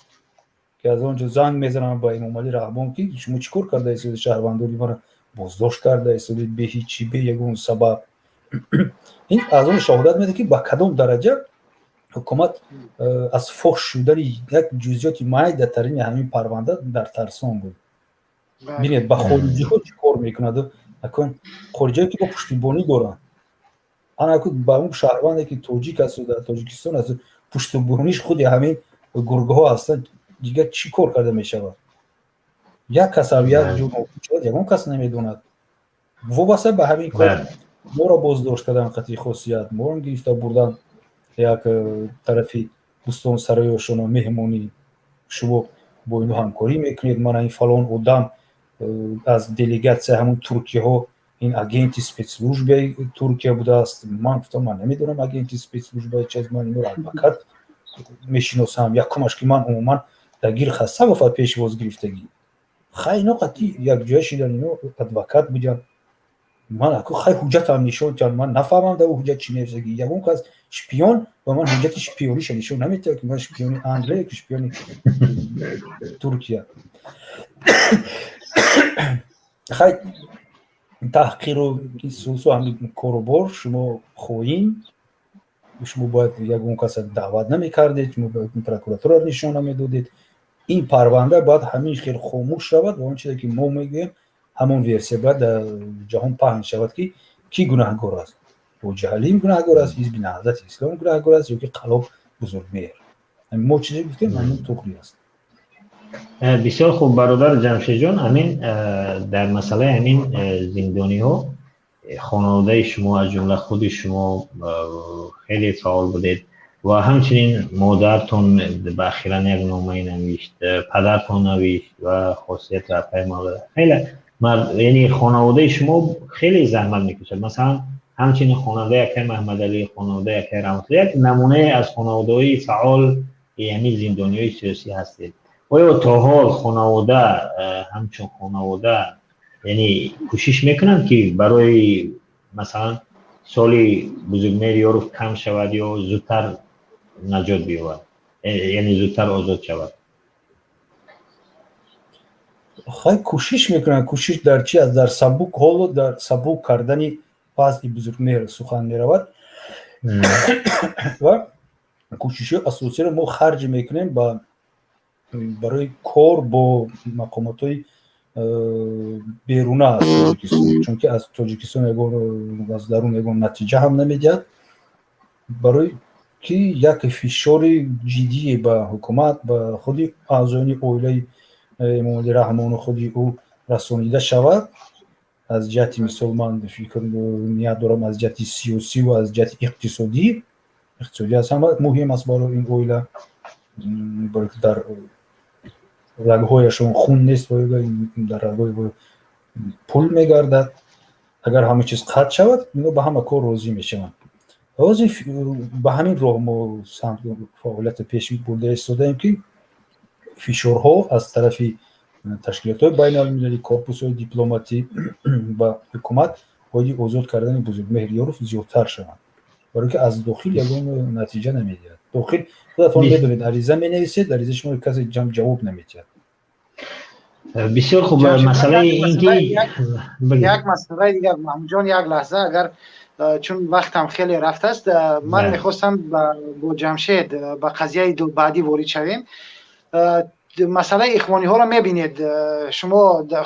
ки аз он ҷо занг мезананд ба Эмомалӣ Раҳмон, ки шумо чӣ кор карда истодед, шаҳрвандони маро боздошт карда истодед бе ҳичи, бе ягон сабаб. Ин аз он шоҳодат медиҳад, ки ба кадом дараҷа ҳукумат аз фош шудани як ҷузъиёти майдатарини ҳамин парванда дар тарсон буд. Бинед, ба хориҷиҳо чӣ кор мекунад. Акун хориҷиҳое, ки бо пуштибонӣ доранд, анаку ба он шаҳрванде, ки тоҷик асту дар Тоҷикистон аст, пуштибониш худи ҳамин гургҳо ҳастанд, дигар чӣ кор карда мешавад? Як кас як ҷо шавад, ягон кас намедонад. Вобаста ба ҳамин кор моро боздошт кардан, қатъи хосият моро гирифта бурдан як тарафи бӯстонсароёшоно меҳмонӣ. Шумо бо инҳо ҳамкорӣ мекунед, мана ин фалон одам аз делегатсия ҳамун туркияҳо, ин агенти спецслужбаи Туркия будааст. Ман гуфтам, ман намедонам агенти спецслужбаи чиз, ман инро адвокат мешиносам. Якумаш, ки ман умуман Дагир Хасабов пешвоз гирифтагӣ. Хай, ино қатъи якҷоя шидан, ино адвокат буданд. Ман аку хай ҳуҷҷатам нишон тиҳам, ман нафаҳмам дар ҳуҷҷат чӣ нависаги. Ягон кас шпион ба ман ҳуҷҷати шпиониша нишон наметиҳад, ки ман шпиони Англия, ки шпиони Туркия. Хай, таҳқиру сусу ҳамин корубор, шумо хоин, шумо бояд ягон каса даъват намекардед, шумо бояд прокуратура нишон намедодед. Ин парванда бояд ҳамин хел хомӯш шавад ва он чизе ки мо мегӯем, ҳамон версия бояд дар ҷаҳон паҳн шавад, ки кӣ гунаҳгор аст: Ҳоҷи Ҳалим гунаҳгор аст, Ҳизби Наҳзати Ислом гунаҳгор аст ё ки қаллоб Бузургмеҳр. Мо чизе гуфтем, ҳамин туғри аст. Бисёр хуб, бародар Ҷамшедҷон. Ҳамин дар масъалаи ҳамин зиндониҳо хонаводаи шумо, аз ҷумла худи шумо, хеле фаъол будед ва ҳамчунин модаратон ба ахиран як номае навишт, падартон навишт ва хосият рафаи хеле, яъне хонаводаи шумо хеле заҳмат мекашад. Масалан, ҳамчунин хонаводаи акаи Маҳмадалӣ, хонаводаи акаи Раҳматулло як намунае аз хонаводаҳои фаъол, яъне зиндониҳои сиёсӣ ҳастед. Оё то ҳол хонавода ҳамчун хонавода, яъне кӯшиш мекунанд, ки барои масалан соли Бузургмеҳр Ёров кам шавад ё зудтар наҷот биёбад, яъне зудтар озод шавад? Хай, кӯшиш мекунанд. Кӯшиш дар чи аст? Дар сабук, ҳоло дар сабук кардани вазъи Бузургмеҳр сухан меравад ва кӯшишҳои асосиро мо харҷ мекунем ба барои кор бо мақомотҳои беруна аз Тоҷикистон, чунки аз Тоҷикистон ягон, аз дарун ягон натиҷа ҳам намедиҳад. Барои ки як фишори ҷиддие ба ҳукумат, ба худи аъзоёни оилаи Эмомалӣ Раҳмону худи ӯ расонида шавад, аз ҷиҳати, мисол, ман фикр ният дорам, аз ҷиҳати сиёсӣ ва аз ҷиҳати иқтисодӣ. Иқтисодӣ аз ҳама муҳим аст барои ин оила, барои ки дар рагҳояшон хун нест, дар рагҳои пул мегардад. Агар ҳама чиз қатъ шавад, ино ба ҳама кор розӣ мешаванд. Ҳозир ба ҳамин роҳ мо самт фаъолията пеш бурда истодаем, ки фишорҳо аз тарафи ташкилотҳои байналмилалӣ, корпусҳои дипломатӣ ба ҳукумат оиди озод кардани Бузургмеҳр Ёров зиёдтар шаванд, барое ки аз дохил ягон натиҷа намедиҳад. Дохил, худатон медонед, ариза менависед, аризаи шумо касе ҷавоб намедиҳад. Бисёр хуб. Масъалаи ин ки як масъалаи дигар, Маҳмудҷон, як лаҳза, агар, чун вақтам хеле рафтааст, ман мехостам бо Ҷамшед ба қазияи баъдӣ ворид шавем. Масъалаи ихвониҳоро мебинед, шумо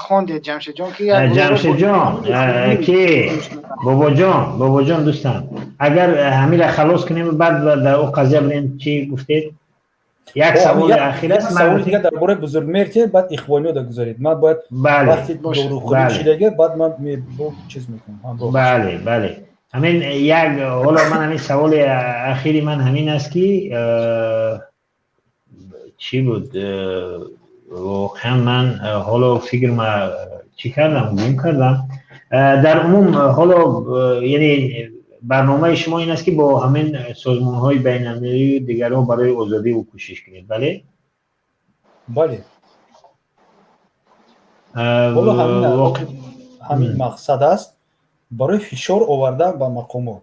хондед, Ҷамшедҷон, ки Ҷамшедҷон, ки бобоҷон, бобоҷон, дӯстам, агар ҳамира халос кунем, баъд дар о қазия бинем. Чӣ гуфтед? Як саволи ахир аст. Саволи дигар дар бораи Бузургмеҳр, баъд ихвониҳо гузаред. Ман бояд вақти дорухӯрӣ шидаге, баъд ман чиз мекунам. Бале, ҳамин як, ҳоло ман ҳамин саволи ахири ман ҳамин аст, ки чӣ буд, воқеан ман ҳоло фикр чӣ кардам, гум кардам. Дар умум ҳоло, яъне барномаи шумо ин аст, ки бо ҳамин созмонҳои байналмилалию дигарҳо барои озодӣ ӯ кӯшиш кунед, бале? Бале, ҳоло ҳамин мақсад аст, барои фишор овардан ба мақомот.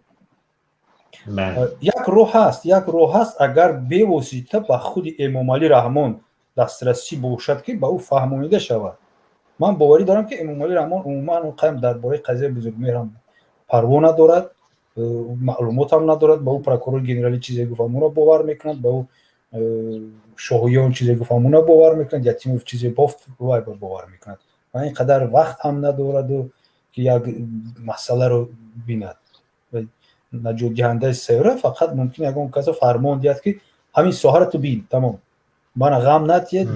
Як роҳ ҳаст, як роҳ ҳаст: агар бевосита ба худи Эмомалӣ Раҳмон дастрасӣ бошад, ки ба ӯ фаҳмонида шавад. Ман боварӣ дорам, ки Эмомалӣ Раҳмон умуман қайм дар бораи қазияи Бузургмеҳрам парво надорад, маълумотам надорад. Ба ӯ прокурори генералӣ чизе гуфт, ҳамонро бовар мекунад, ба ӯ Шоҳиён чизе гуфт, ҳамонро бовар мекунад, Ятимов чизе бофт, вай бовар мекунад ва ин қадар вақт ҳам надораду, ки як масъаларо бинад. Наҷотдиҳандаи сайёра фақат мумкин ягон касо фармон диҳад, ки ҳамин соҳаро ту бин, тамом, мана ғам надиҳед,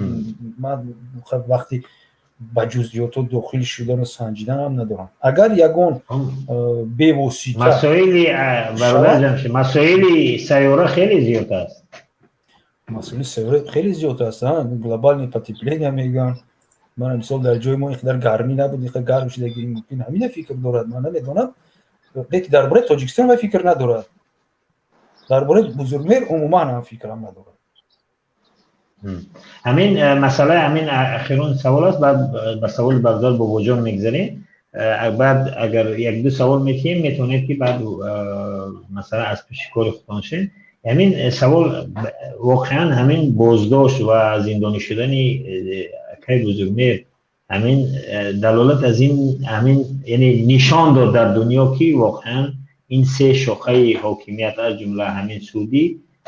ман вақти ба ҷузъиётҳо дохил шудану санҷиданам надорам. Агар ягон бевосита Масоили, бародар Ҷамшед, масоили сайёра хеле зиёд аст. Масоили сайёра хеле зиёд аст. Глобальное потепление мегӯянд. Ман, мисол, дар ҷои мо ин қадар гармӣ набуд, ин қадар гарм шуда. Мумкин ҳамина фикр дорад, ман намедонам, лекин дар бораи Тоҷикистон вай фикр надорад, дар бораи Бузургмеҳр умуман ҳам фикрам надорад. Ҳамин масъала, ҳамин ахирон савол аст, баъд ба саволи бародар Бобоҷон мегзарем. Баъд агар як ду савол метиҳем, метавонед ки баъд масалан аз пеши кори худтон шед. Ҳамин савол: воқеан ҳамин боздошт ва зиндонӣ шудани акаи Бузургмеҳр ҳамин далолат аз ин ҳамин, яъне нишон дод дар дунё, ки воқеан ин се шохаи ҳокимият, аз ҷумла ҳамин судӣ,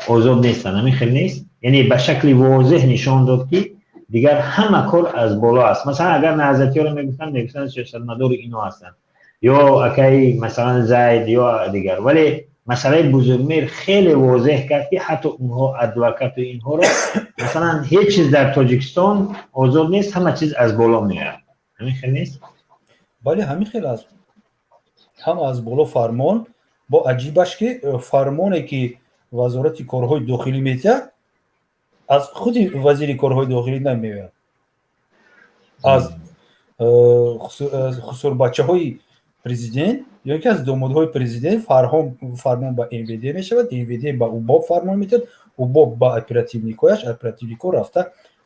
озод нестанд. Ҳамин хел нест? Яъне ба шакли возеҳ нишон дод, ки дигар ҳама кор аз боло аст. Масалан, агар наҳзатиёро мегуфтанд, мегуфтанд сиёсатмадори ино ҳастанд ё акаи масалан Зайд ё дигар, вале масъалаи Бузургмеҳр хеле возеҳ кард, ки ҳатто онҳо адвокату инҳоро, масалан, ҳеҷ чиз дар Тоҷикистон озод нест, ҳама чиз аз боло меояд. Ҳамин хел нест? Бале, ҳамин хел аст, ҳама аз боло фармон. Бо аҷибаш ки фармоне, ки Вазорати корҳои дохилӣ метиҳад, аз худи вазири корҳои дохилӣ намеояд, аз хусурбачаҳои президент ё ки аз домодҳои президент фармон ба МВД мешавад, МВД ба УБОП фармон метиҳад, УБОП ба оперативникояш, оперативнико рафта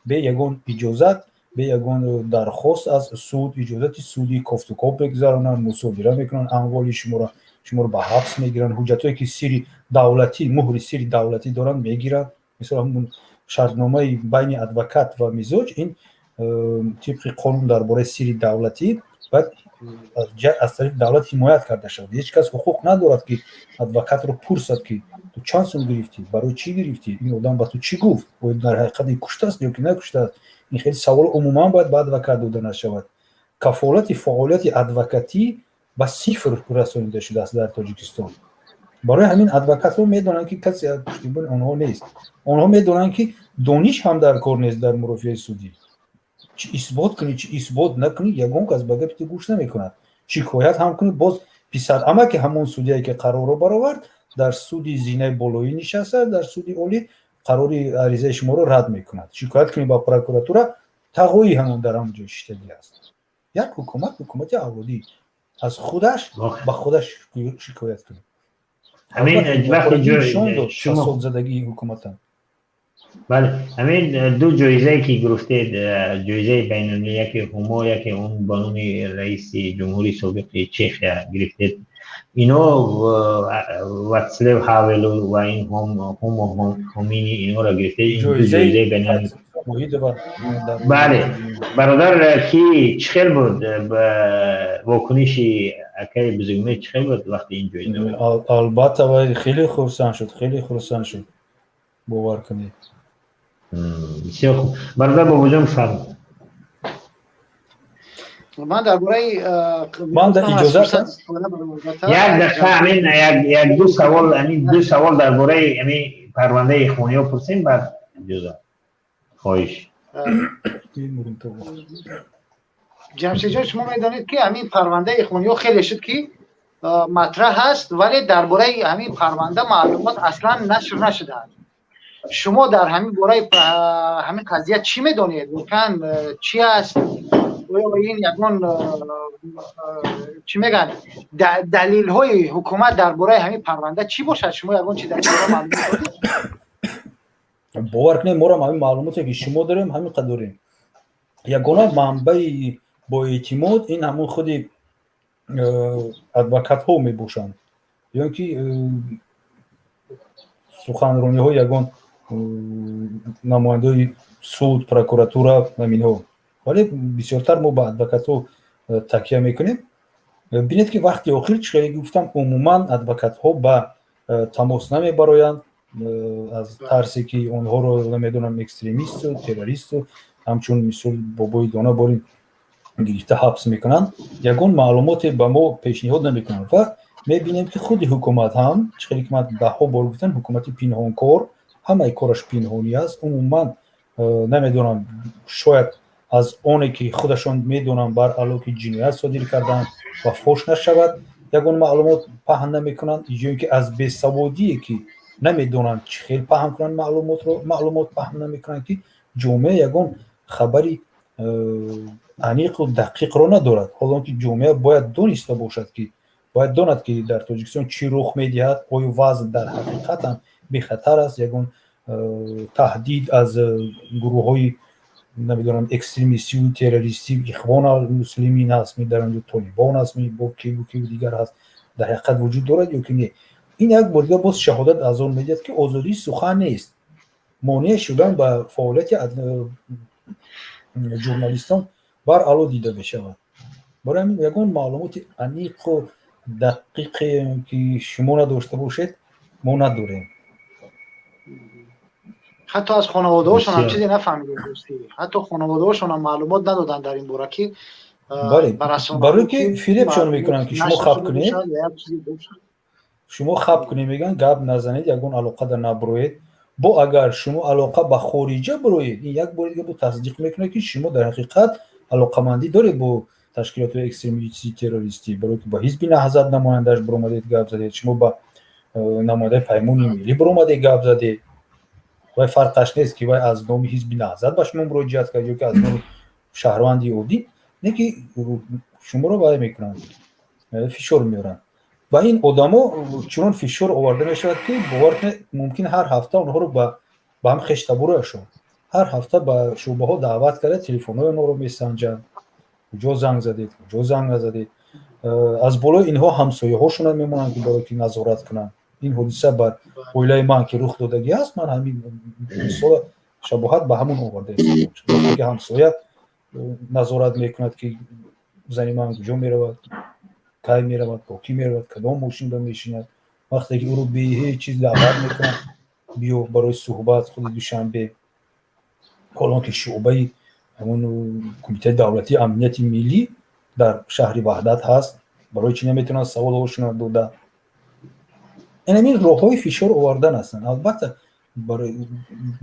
бе ягон иҷозат, бе ягон дархост аз суд, иҷозати судӣ кофтукоб мегузаронанд, мусодира мекунанд амволи шуморо, шуморо ба ҳабс мегиранд, ҳуҷҷатҳое, ки сири давлатӣ, муҳри сири давлатӣ доранд, мегиранд. Мисол, ҳамун шартномаи байни адвокат ва мизоҷ, ин тибқи қонун дар бораи сири давлатӣ бояд аз тарафи давлат ҳимоят карда шавад. Ҳеҷ кас ҳуқуқ надорад, ки адвокатро пурсад, ки ту чанд сум гирифтӣ, барои чӣ гирифтӣ, ин одам ба ту чӣ гуфт, оё дар ҳақиқат ин куштааст ё ки накуштааст. Ин хеле савол умуман бояд ба адвокат дода нашавад. Кафолати фаъолияти адвокатӣ ба сифр расонида шудааст дар Тоҷикистон. Барои ҳамин адвокатҳо медонанд, ки касе пуштибони онҳо нест. Онҳо медонанд, ки дониш ҳам дар кор нест дар мурофиаи судӣ. Чӣ исбот кунӣ, чӣ исбот накунӣ, ягон кас ба гапи ту гӯш намекунад. Шикоят ҳам кунӣ, боз писарамаки ҳамон судяе, ки қарорро баровард, дар суди зинаи болоӣ нишаста, дар суди олӣ қарори аризаи шуморо рад мекунад. Шикоят кунӣ ба прокуратура, тағои ҳамон дар ҳамон ҷо шиштагӣ аст. Як ҳукумат, ҳукумати авлодӣ, аз худаш ба худаш шикоят кунед. Ҳамин вақте нишон дод фасодзадагии ҳукуматам. Бале, ҳамин ду ҷоизае, ки гирифтед, ҷоизаи байналмилалӣ, яке Ҳумо, яке он ба номи раиси ҷумҳури собиқи Чехия гирифтед, ино Ватслев Ҳавелу ва ин Ҳумо Ҳомини, инҳоро гирифтед, ин ду ҷоизаи байналмилалӣ. Бале, бародар, ки чӣ хел буд вокуниши акаи Бузургмеҳр, чӣ хел буд вақти ин ҷоиза? Албатта, вай хеле хурсанд шуд, хеле хурсанд шуд, бовар кунед. Бисёр хуб. Бародар Бобоҷон, фарм. Ман дар бораи Ман дар иҷозат Як дақиқа, ҳамин як ду савол, ҳамин ду савол дар бораи ҳамин парвандаи ихвониҳо пурсем, баъд иҷозат хоҳиш. Ҷамшедҷон, шумо медонед, ки ҳамин парвандаи ихвониҳо хеле шуд, ки матраҳ аст, вале дар бораи ҳамин парванда маълумот аслан нашр нашудааст. Шумо дар ҳамин бораи ҳамин қазия чӣ медонед? Воқеан чӣ аст? Оё ин ягон, чӣ мегӯянд, далилҳои ҳукумат дар бораи ҳамин парванда чӣ бошад? Шумо ягон чи дар ин бора маълумот доред? Бовар кунед, морам ҳамин маълумоте, ки шумо дорем, ҳамин қадр дорем. Ягона манбаи боэътимод ин ҳамон худи адвокатҳо мебошанд ё ки суханрониҳо ягон намояндаҳои суд, прокуратура, ҳаминҳо. Вале бисёртар мо ба адвокатҳо такя мекунем. Бинед, ки вақти охир, чӣ хеле гуфтам, умуман адвокатҳо ба тамос намебароянд аз тарсе, ки онҳоро, намедонам, экстремисту террористу ҳамчун мисол бобои дона борин гирифта ҳабс мекунанд. Ягон маълумоте ба мо пешниҳод намекунанд ва мебинем, ки худи ҳукумат ҳам, чӣ хеле ки ман даҳҳо бор гуфтам, ҳукумати пинҳонкор, ҳамаи кораш пинҳонӣ аст. Умуман намедонам, шояд аз оне, ки худашон медонанд баръало, ки ҷиноят содир карданд ва фош нашавад, ягон маълумот паҳн намекунанд, ё ин ки аз бесаводие, ки намедонанд чӣ хел паҳн кунанд маълумотро, маълумот паҳн намекунанд, ки ҷомеа ягон хабари аниқу дақиқро надорад. Ҳолон ки ҷомеа бояд дониста бошад, ки бояд донад, ки дар Тоҷикистон чӣ рух медиҳад, оё вазъ дар ҳақиқатан бехатар аст, ягон таҳдид аз гурӯҳҳои Намедонам, экстремистию террористӣ, Ихвон Муслимин ҳаст ми, дар онҷо Толибон ҳаст ми, бо киву киву дигар ҳаст, дар ҳақиқат вуҷуд дорад ё ки не? Ин як бор дигар боз шаҳодат аз он медиҳад, ки озодии сухан нест. Монеъ шудан ба фаъолияти журналистон баръало дида мешавад. Барои ҳамин ягон маълумоти аниқу дақиқе, ки шумо надошта бошед, мо надорем. Ҳатто аз хонаводаҳошон ҳам чизе нафаҳмидем, дӯстӣ. Ҳатто хонаводаҳошон ҳам маълумот надоданд дар ин бора, ки Бале, барои ки фиребшон мекунанд, ки шумо хаб кунед, шумо хаб кунед, мегӯянд, гап назанед, ягон алоқада набуроед. Бо агар шумо алоқа ба хориҷа буроед, ин як бори дига бо тасдиқ мекунад, ки шумо дар ҳақиқат алоқамандӣ доред бо ташкилотҳои экстремистӣ, террористӣ, барое ки ба Ҳизби Наҳзат намояндааш буромадед, гап задед, шумо ба намояндаи Паймони Миллӣ буромадед, гап задед. Вай фарқаш нест, ки вай аз номи Ҳизби Наҳзат ба шумо муроҷиат кард ё ки аз номи шаҳрванди оддӣ, не ки шуморо вай мекунанд, фишор меоранд. Ва ин одамо чунон фишор оварда мешавад, ки бовар кунед, мумкин ҳар ҳафта онҳоро ба ҳам хештабурояшон ҳар ҳафта ба шӯъбаҳо даъват карда, телефонҳои онҳоро месанҷанд: куҷо занг задед, куҷо занг назадед. Аз болои инҳо ҳамсояҳошона мемонанд, ки барои ки назорат кунанд. Ин ҳодиса бар оилаи ман ки рух додагӣ аст, ман ҳамин мисола шабоҳат ба ҳамон оварда. Ки ҳамсоя назорат мекунад, ки зани ман куҷо меравад, кай меравад, бо кӣ меравад, кадом мошинба мешинад. Вақте ки ӯро бе ҳеҷ чиз даъват мекунанд, биё барои суҳбат, худи Душанбе, ҳолон ки шӯъбаи ҳамон Кумитаи давлатии амнияти миллӣ дар шаҳри Ваҳдат ҳаст, барои чӣ наметавонанд саволҳошонро дода? Ин роҳҳои фишор овардан ҳастанд. Албатта,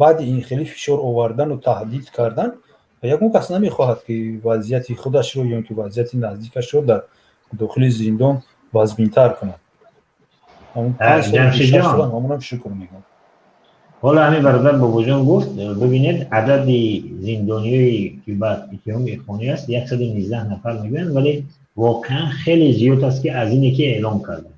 баъди ин хеле фишор овардану таҳдид кардан ягон кас намехоҳад, ки вазъияти худашро ё ки вазъияти наздикашро дар дохили зиндон вазминтар кунад. Ҳамонам шукр мегӯям. Ҳоло ҳамин бародар Бобоҷон гуфт, бибинед, адади зиндониёе ки ба иттиҳоми ихвонӣ аст, 119 нафар мегӯянд, вале воқеан хеле зиёд аст, ки аз ине ки эълом карданд,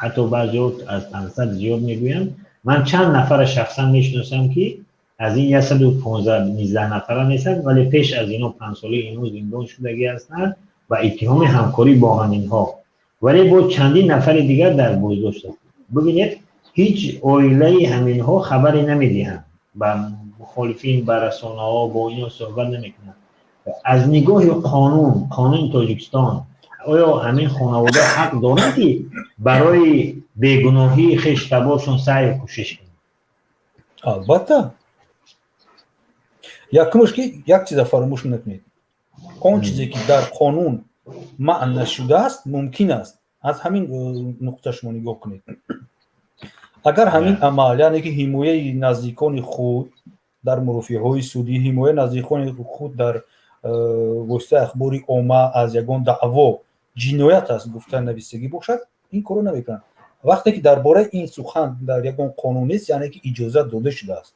ҳатто баъзеҳо аз 500 зиёд мегӯянд. Ман чанд нафара шахсан мешиносам, ки аз ин 115 нафара нестанд, вале пеш аз ино 5 солаи ино зиндон шудагӣ ҳастанд ба иттиҳоми ҳамкорӣ бо ҳаминҳо, вале бо чандин нафари дигар дар боздошт аст. Бибинед, ҳеҷ оилаи ҳаминҳо хабаре намедиҳанд ба мухолифин, ба расонаҳо, бо ино суҳбат намекунанд. Аз нигоҳи қонун, қонуни Тоҷикистон, оё ҳамин хонавода ҳақ доранд, ки барои бегуноҳии хештаборшон саъю кӯшиш кунанд? Албатта. Якумаш, ки як чиза фаромӯш накунед: он чизе ки дар қонун манъ нашудааст, мумкин аст. Аз ҳамин нуқта шумо нигоҳ кунед: агар ҳамин амал, яъне ки ҳимояи наздикони худ дар мурофиаҳои судӣ, ҳимояи наздикони худ дар воситаи ахбори омма аз ягон даъво ҷиноят аст гуфта нависагӣ бошад, ин корро намекунанд. Вақте ки дар бораи ин сухан дар ягон қонун нест, яъне ки иҷозат дода шудааст.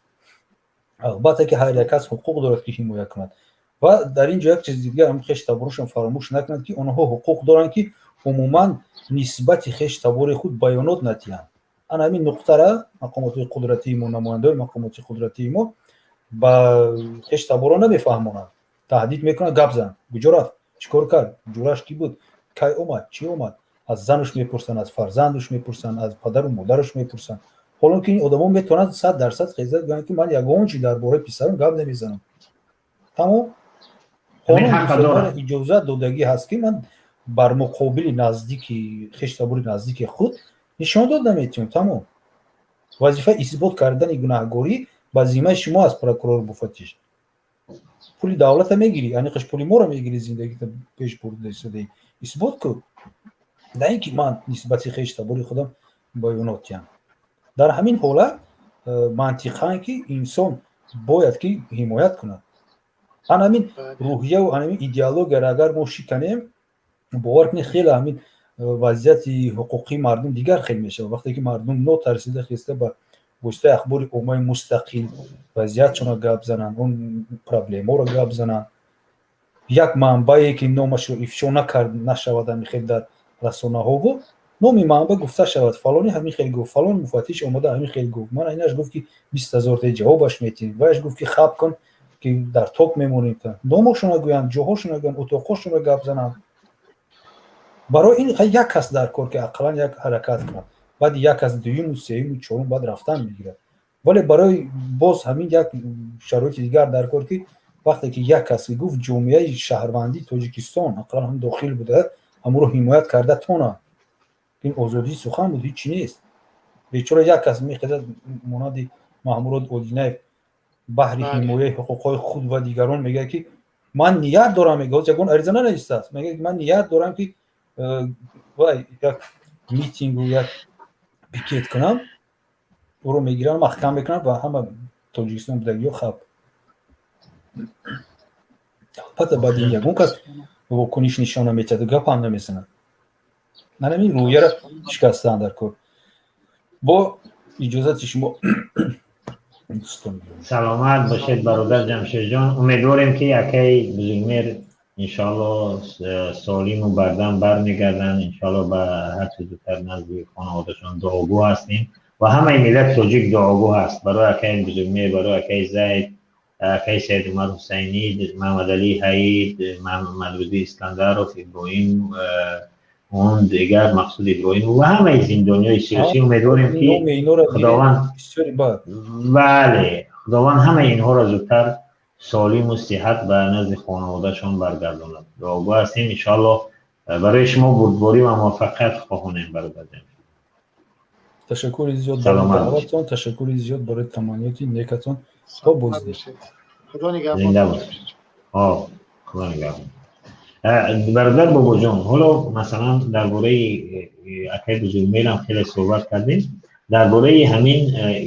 Албатта ки ҳар як кас ҳуқуқ дорад, ки ҳимоя кунад. Ва дар ин ҷо як чизи дигар ҳам, хештаборашон фаромӯш накунад, ки онҳо ҳуқуқ доранд, ки умуман нисбати хештабори худ баёнот надиҳанд. Ана ҳамин нуқтара мақомоти қудратии мо, намояндаои мақомоти қудратии мо ба хештаборо намефаҳмонанд, таҳдид мекунанд: гап зан, куҷо рафт, чӣ кор кард, ҷураш кӣ буд, кай омад, чӣ омад. Аз зануш мепурсанд, аз фарзандуш мепурсанд, аз падару модараш мепурсанд. Ҳолон ки ин одамо метавонанд 100% хеза гӯянд, ки ман ягон чи дар бораи писарам гап намезанам, тамом. Қонун иҷозат додагӣ ҳаст, ки ман бар муқобили наздики хештабори наздики худ нишон дод наметавонам, тамом. Вазифаи исбот кардани гунаҳгорӣ ба зиммаи шумо аст, прокурор, муфаттиш. Пули давлата мегирӣ, аниқаш пули моро мегирӣ, зиндагита пеш бурда истодаӣ, исбот кун, на ин ки ман нисбати хештабори худам баёнот диҳам. Дар ҳамин ҳолат мантиқан ки инсон бояд ки ҳимоят кунад. Ана ҳамин рӯҳияву ана ҳамин идеологияро агар мо шиканем, бовар кунед, хеле ҳамин вазъияти ҳуқуқии мардум дигар хел мешавад. Вақте ки мардум нотарсида хеста ба воситаи ахбори оммаи мустақил вазъиятшонро гап зананд, он проблемаро гап зананд, як манбае ки номашро ифшо накард нашавад, ҳамин хел дар расонаҳову номи манба гуфта шавад: фалони ҳамин хел гуфт, фалон муфаттиш омада ҳамин хел гуфт, ман инаш гуфт, ки 20 000 та ҷавобаш метиҳем, ваяш гуфт, ки хаб кун. Ки дар ток мемонем, номошона гӯянд, ҷоҳошона гӯянд, утоқҳошонро гап зананд. Барои ин як кас дар кор, ки ақаллан як ҳаракат кунад. Баъд як кас, дуюму, сеюму, чорум, баъд рафтан мегирад. Вале барои боз ҳамин як шароити дигар дар кор, ки вақте ки як кас гуфт, ҷомеаи шаҳрвандии Тоҷикистон ақаллан ҳам дохил буда, ҳамонро ҳимоят карда тонад. Ин озодии сухан буд, ҳичи нест. Бечора як кас мехезад, монанди Маҳмурод Одинаев, баҳри ҳимояи ҳуқуқҳои худ ва дигарон мегӯяд, ки ман ният дорам, мега, ягон ариза нанавистааст, мегӯяд, ман ният дорам, ки вай як митингу як пикет кунам. Ӯро мегиранд, маҳкам мекунанд ва ҳама Тоҷикистон будагиё хаб. Албатта, баъди ин ягон кас вокуниш нишон наметиҳад, гап ҳам намезанад. Манам ин рӯҳияро шикастан дар кор. Бо иҷозати шумо. Саломат бошед, бародар Ҷамшедҷон. Умедворем, ки акаи Бузургмер иншоалло солиму бардам бармегарданд, иншоалло ба ҳарчи зудтар назди хонаводашон. Дуогӯ ҳастем ва ҳамаи миллати тоҷик дуогӯ ҳаст барои акаи Бузургмер, барои акаи Зайд, акаи Саидумар Ҳусайнӣ, Маҳмадалӣ Ҳаид, Маҳмадрӯзӣ Искандаров, Иброҳим, он дигар Мақсуд Иброҳимов ва ҳамаи зиндониҳои сиёсӣ. Умедворем, ки Худованд, бале, Худованд ҳамаи инҳоро зудтар солиму сиҳат ба назди хонаводашон баргардонад. Дуогӯ ҳастем, иншоалло. Барои шумо бурдборӣ ва муваффақият хоҳонем, бародар. Ташаккури зиёд барои даъватон, ташаккури зиёд барои таманниёти некатон. То боздид. Зинда бошед, Худо нигаҳбон. Бародар Бобоҷон, ҳоло масалан дар бораи акаи Бузургмерам хеле суҳбат кардем, дар бораи ҳамин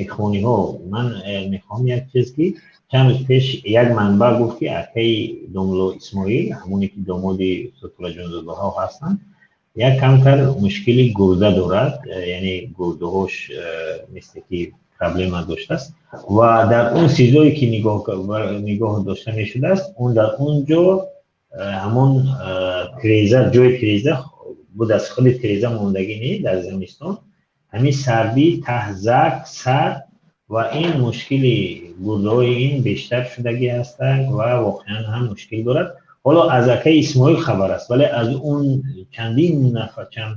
ихвониҳо ман мехоҳам як чиз, ки чанд рӯз пеш як манбаъ гуфт, ки акаи домулло Исмоил, ҳамоне ки домоди устод Тулаҷонзодаҳо ҳастанд, як камтар мушкили гурда дорад, яъне гурдаҳош мисле ки проблема доштааст ва дар он СИЗОе ки нигоҳ дошта мешудааст, он дар он ҷо ҳамон тиреза, ҷои тиреза буд, аз худи тиреза мондагӣ не, дар зимистон ҳамин сардӣ таҳзак сар ва ин мушкили гурдаҳои ин бештар шудагӣ ҳастанд ва воқеан ҳам мушкил дорад. Ҳоло аз акаи Исмоил хабар аст, вале аз он чандин нафар, чанд,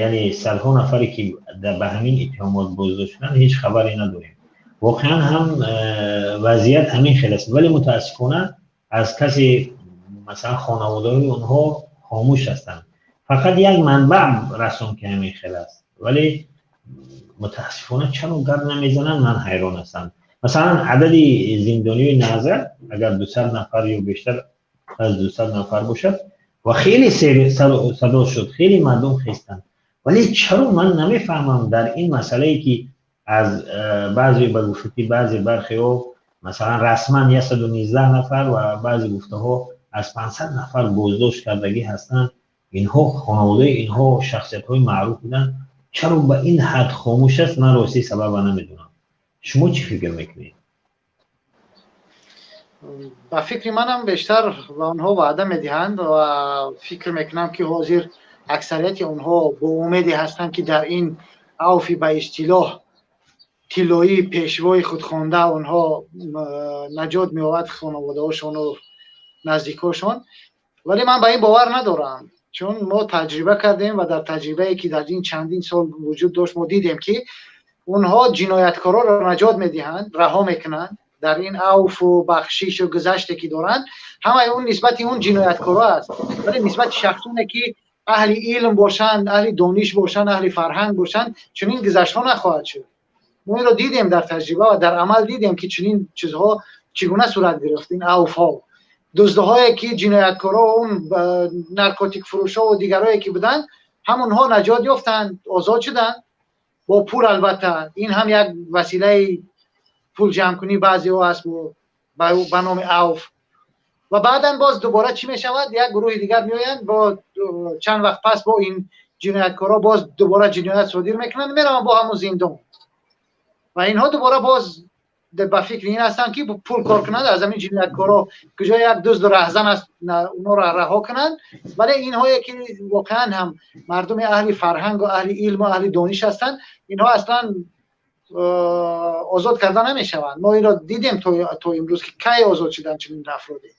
яъне садҳо нафаре ки ба ҳамин иттиҳомот боздошт шуданд, ҳеҷ хабаре надорем. Воқеан ҳам вазъият ҳамин хел аст, вале мутаассифона аз касе, масалан хонаводаҳои онҳо хомӯш ҳастанд. Фақат як манбаъ расон, ки ҳамин хел аст, вале мутаассифона чаро гап намезананд, ман ҳайрон ҳастам. Масалан, адади зиндониёи Наҳзат агар 200 нафар ё бештар аз 200 нафар бошад ва хеле садо шуд, хеле мардум хестанд, вале чаро ман намефаҳмам, дар ин масъалае ки аз баъзе ба гуфти баъзе бархеҳо, масалан, расман 119 нафар ва баъзе гуфтаҳо аз 500 нафар боздошт кардагӣ ҳастанд, инҳо хонаводаи инҳо шахсиятҳои маъруф буданд, чаро ба ин ҳад хомӯш аст? Ман ростӣ сабаба намедонам. Шумо чӣ фикр мекунед? Ба фикри манам, бештар ба онҳо ваъда медиҳанд ва фикр мекунам, ки ҳозир аксарияти онҳо бо умеде ҳастанд, ки дар ин авфи ба истилоҳ тиллоии пешвои худхонда онҳо наҷот меёбад, хонаводаҳошону наздикҳошон. Вале ман ба ин бовар надорам, чун мо таҷриба кардем ва дар таҷрибае, ки дар ин чандин сол вуҷуд дошт, мо дидем, ки онҳо ҷинояткорҳоро наҷот медиҳанд, раҳо мекунанд. Дар ин авфу бахшишу гузаште, ки доранд, ҳамаи он нисбати он ҷинояткоро аст, вале нисбати шахсоне, ки аҳли илм бошанд, аҳли дониш бошанд, аҳли фарҳанг бошанд, чунин гузаштҳо нахоҳад шуд. Мо инро дидем дар таҷриба ва дар амал дидем, ки чунин чизҳо чӣ гуна сурат гирифт. Ин авфҳо, дуздҳое, ки ҷинояткоро, он наркотикфурӯшҳо дигарое, ки буданд, ҳамонҳо наҷот ёфтанд, озод шуданд бо пул. Албатта, ин ҳам як василаи пул ҷамъкунӣ баъзеҳо аст ба номи авф. Ва баъдан боз дубора чӣ мешавад? Як гурӯҳи дигар меоянд, бо чанд вақт пас бо ин ҷинояткорҳо боз дубора ҷиноят содир мекунанд, мераванд бо ҳамон зиндон ва инҳо дубора боз ба фикри ин ҳастанд, ки пул кор кунанд аз ҳамин ҷинояткорҳо. Куҷо як дузду раҳзан аст, онҳоро раҳо кунанд, вале инҳое, ки воқеан ҳам мардуми аҳли фарҳангу аҳли илму аҳли дониш ҳастанд, инҳо аслан озод карда намешаванд. Мо инро дидем то имрӯз, ки кай озод шуданд чунин афроде.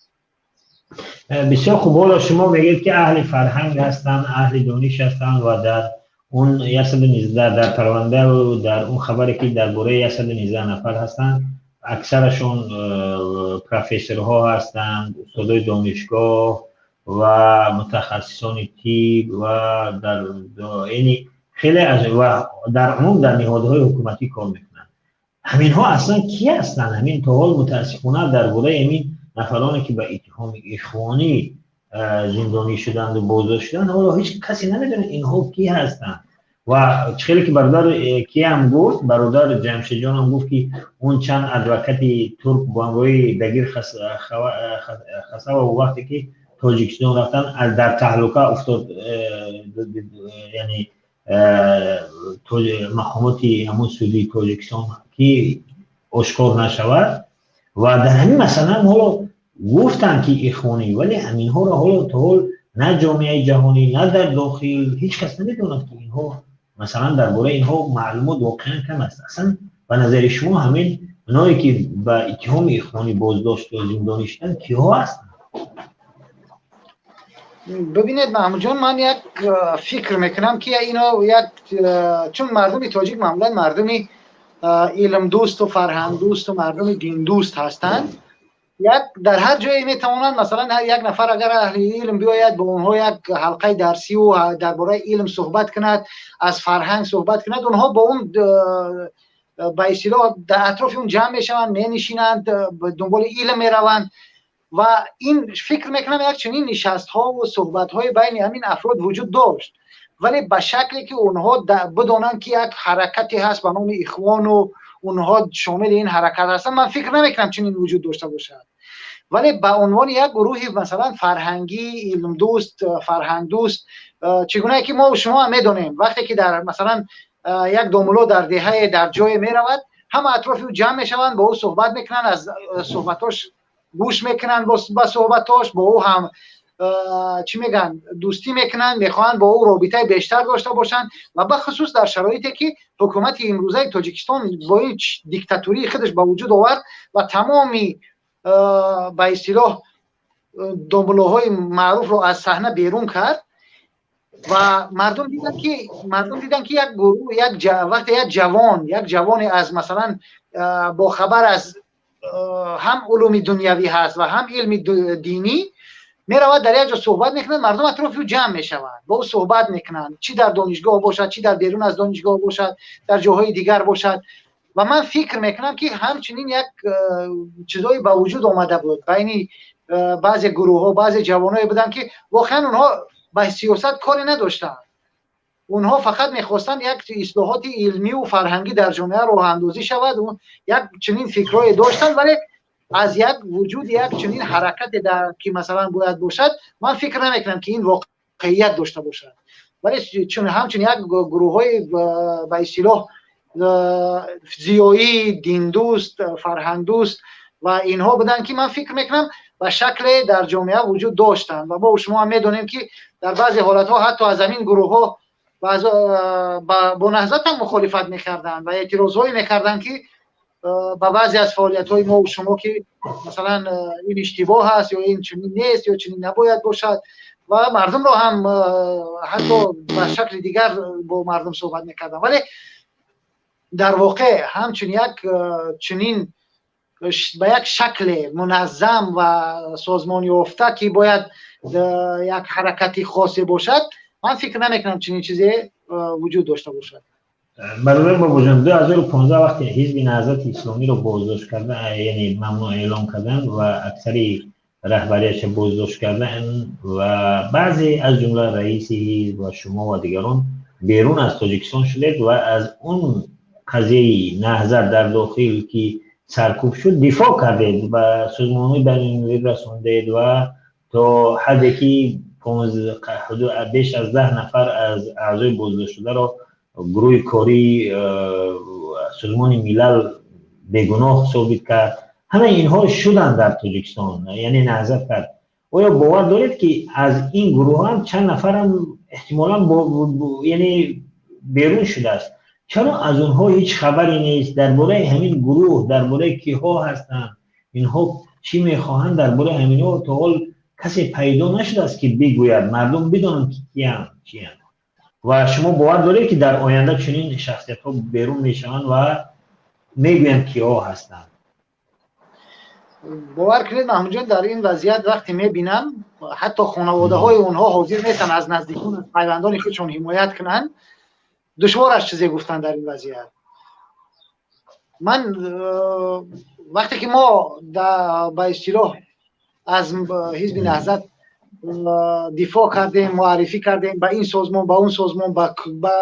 Бисёр хуб. Ҳоло шумо мегӯед, ки аҳли фарҳанг ҳастанд, аҳли дониш ҳастанд ва дар он 119, дар парвандаву дар он хабаре, ки дар бораи 119 нафар ҳастанд, аксарашон профессорҳо ҳастанд, устодои донишгоҳ ва мутахассисони тиб ва дар яъне хеле аз ва дар умум дар ниҳодҳои ҳукуматӣ кор мекунанд. Ҳаминҳо аслан кӣ ҳастанд? Ҳамин то ҳол мутаассифона дар бораи ҳамин нафароне, ки ба иттиҳоми ихвонӣ зиндонӣ шуданду боздошт шуданд, ҳоло ҳеҷ касе намедонад, инҳо кӣ ҳастанд. Ва хеле ки бародар киам гуфт, бародар Ҷамшедҷонам гуфт, ки он чанд адвокати турк бо ҳамроҳи Дагир Хасава вақте ки Тоҷикистон рафтан, дар таҳлука уфтод, яъне мақомоти ҳамон судии Тоҷикистон, ки ошкор нашавад. Ва дар ҳамин масъала ҳоло гуфтанд, ки ихвонӣ, вале ҳаминҳоро ҳоло то ҳол на ҷомеаи ҷаҳонӣ, на дар дохил ҳеҷ кас намедонад, ки инҳо, масалан, дар бораи инҳо маълумот воқеан кам аст. Аслан ба назари шумо, ҳамин оное ки ба иттиҳоми ихвонӣ боздошт ё зиндонӣ шуданд, киҳо ҳастанд? Бибинед, Маҳмудҷон, ман як фикр мекунам, ки ино як чун мардуми тоҷик маъмулан мардуми илмдӯсту фарҳангдӯсту мардуми диндӯст ҳастанд, як дар ҳар ҷое метавонанд, масалан, як нафар агар аҳли илм биёяд, бо онҳо як ҳалқаи дарсиву дар бораи илм суҳбат кунад, аз фарҳанг суҳбат кунад, онҳо бо он ба истилоҳ дар атрофи он ҷамъ мешаванд, менишинанд, дунболи илм мераванд. Ва ин фикр мекунам, як чунин нишастҳову суҳбатҳои байни ҳамин афрод вуҷуд дошт, вале ба шакле ки онҳо бидонанд, ки як ҳаракате ҳаст ба номи ихвону онҳо шомили ин ҳаракат ҳастанд, ман фикр намекунам чунин вуҷуд дошта бошад. Вале ба унвони як гурӯҳи, масалан, фарҳангӣ, илмдӯст, фарҳангдӯст, чӣ гунае ки мо шумо ҳам медонем, вақте ки дар, масалан, як домулло дар деҳае, дар ҷое меравад, ҳама атрофи ӯ ҷамъ мешаванд, бо ӯ суҳбат мекунанд, аз суҳбатош гӯш мекунанд, ба суҳбатош бо ӯ ҳам, чӣ мегӯянд, дӯстӣ мекунанд, мехоҳанд бо ӯ робитаи бештар дошта бошанд. Ва бахусус дар шароите ки ҳукумати имрӯзаи Тоҷикистон бо ин диктатурии худаш ба вуҷуд овард ва тамоми, ба истилоҳ, домуллоҳои маъруфро аз саҳна берун кард ва мардум диданд, ки як гурӯҳ, як вақте як ҷавоне аз, масалан, бохабар аз ҳам улуми дунявӣ ҳаст ва ҳам илми динӣ меравад, дар як ҷо суҳбат мекунад, мардум атрофи ӯ ҷамъ мешаванд, бо ӯ суҳбат мекунанд, чӣ дар донишгоҳ бошад, чӣ дар берун аз донишгоҳ бошад, дар ҷоҳои дигар бошад. Ва ман фикр мекунам, ки ҳамчунин як чизое ба вуҷуд омада буд байни баъзе гурӯҳҳо, баъзе ҷавоное буданд, ки воқеан онҳо ба сиёсат коре надоштанд, онҳо фақат мехостанд як ислоҳоти илмию фарҳангӣ дар ҷомеа роҳандозӣ шавад, як чунин фикрҳое доштанд. Вале аз як вуҷуди як чунин ҳаракате, ки, масалан, бояд бошад, ман фикр намекунам, ки ин воқеият дошта бошад. Вале чун ҳамчун як гурӯҳҳои, ба истилоҳ, зиёӣ, диндӯст, фарҳангдӯст ва инҳо буданд, ки ман фикр мекунам, ба шакле дар ҷомеа вуҷуд доштанд. Ва мо шумо ҳам медонем, ки дар баъзе ҳолатҳо ҳатто аз ҳамин гурӯҳҳо бо Наҳзат ҳам мухолифат мекарданд ва эътирозҳое мекарданд, ки ба баъзе аз фаъолиятҳои мо шумо, ки, масалан, ин иштибоҳ аст ё ин чунин нест ё чунин набояд бошад, ва мардумро ҳам ҳатто ба шакли дигар бо мардум суҳбат мекарданд. Вале дар воқеъ ҳамчун як чунин ба як шакле муназзам ва созмонёфта, ки бояд як ҳаракати хосе бошад, ман фикр намекунам чунин чизе вуҷуд дошта бошад. Бародар Бобоҷон, 2015 вақте Ҳизби Наҳзати Исломиро боздошт кардан, яъне мамнӯъ эълон кардан ва аксари раҳбарияша боздошт кардан ва баъзе, аз ҷумла раиси ҳизб ва шумо ва дигарон берун аз Тоҷикистон шудед ва аз он қазияи Наҳзат дар дохил, ки саркӯб шуд, дифоъ кардед ва созмонҳои байналмилалӣ расондед ва то ҳадде ки беш аз 10 нафар аз аъзои боздоштшударо гурӯҳи кории Созмони Милал бегуноҳ собит кард. Ҳамаи инҳо шуданд дар Тоҷикистон, яъне Наҳзат кард. Оё бовар доред, ки аз ин гурӯҳ ҳам чанд нафарам эҳтимолан, яъне, берун шудааст? Чаро аз онҳо ҳеҷ хабаре нест дар бораи ҳамин гурӯҳ, дар бораи киҳо ҳастанд, инҳо чӣ мехоҳанд, дар бораи ҳаминҳо то ҳол касе пайдо нашудааст ки бигӯяд, мардум бидонанд ки киянд, чиянд. Ва шумо бовар доред ки дар оянда чунин шахсиятҳо берун мешаванд ва мегӯянд киҳо ҳастанд? Бовар кунед, Маҳмудҷон, дар ин вазъият вақте мебинам, ҳатто хонаводаҳои онҳо ҳозир нестанд аз наздикон, аз пайвандони худшон ҳимоят кунанд, душвор аст чизе гуфтан дар ин вазъият. Ман вақте ки мо ба истилоҳ аз ҳизби Наҳзат дифоъ кардем, муаррифӣ кардем ба ин созмон, ба он созмон, ба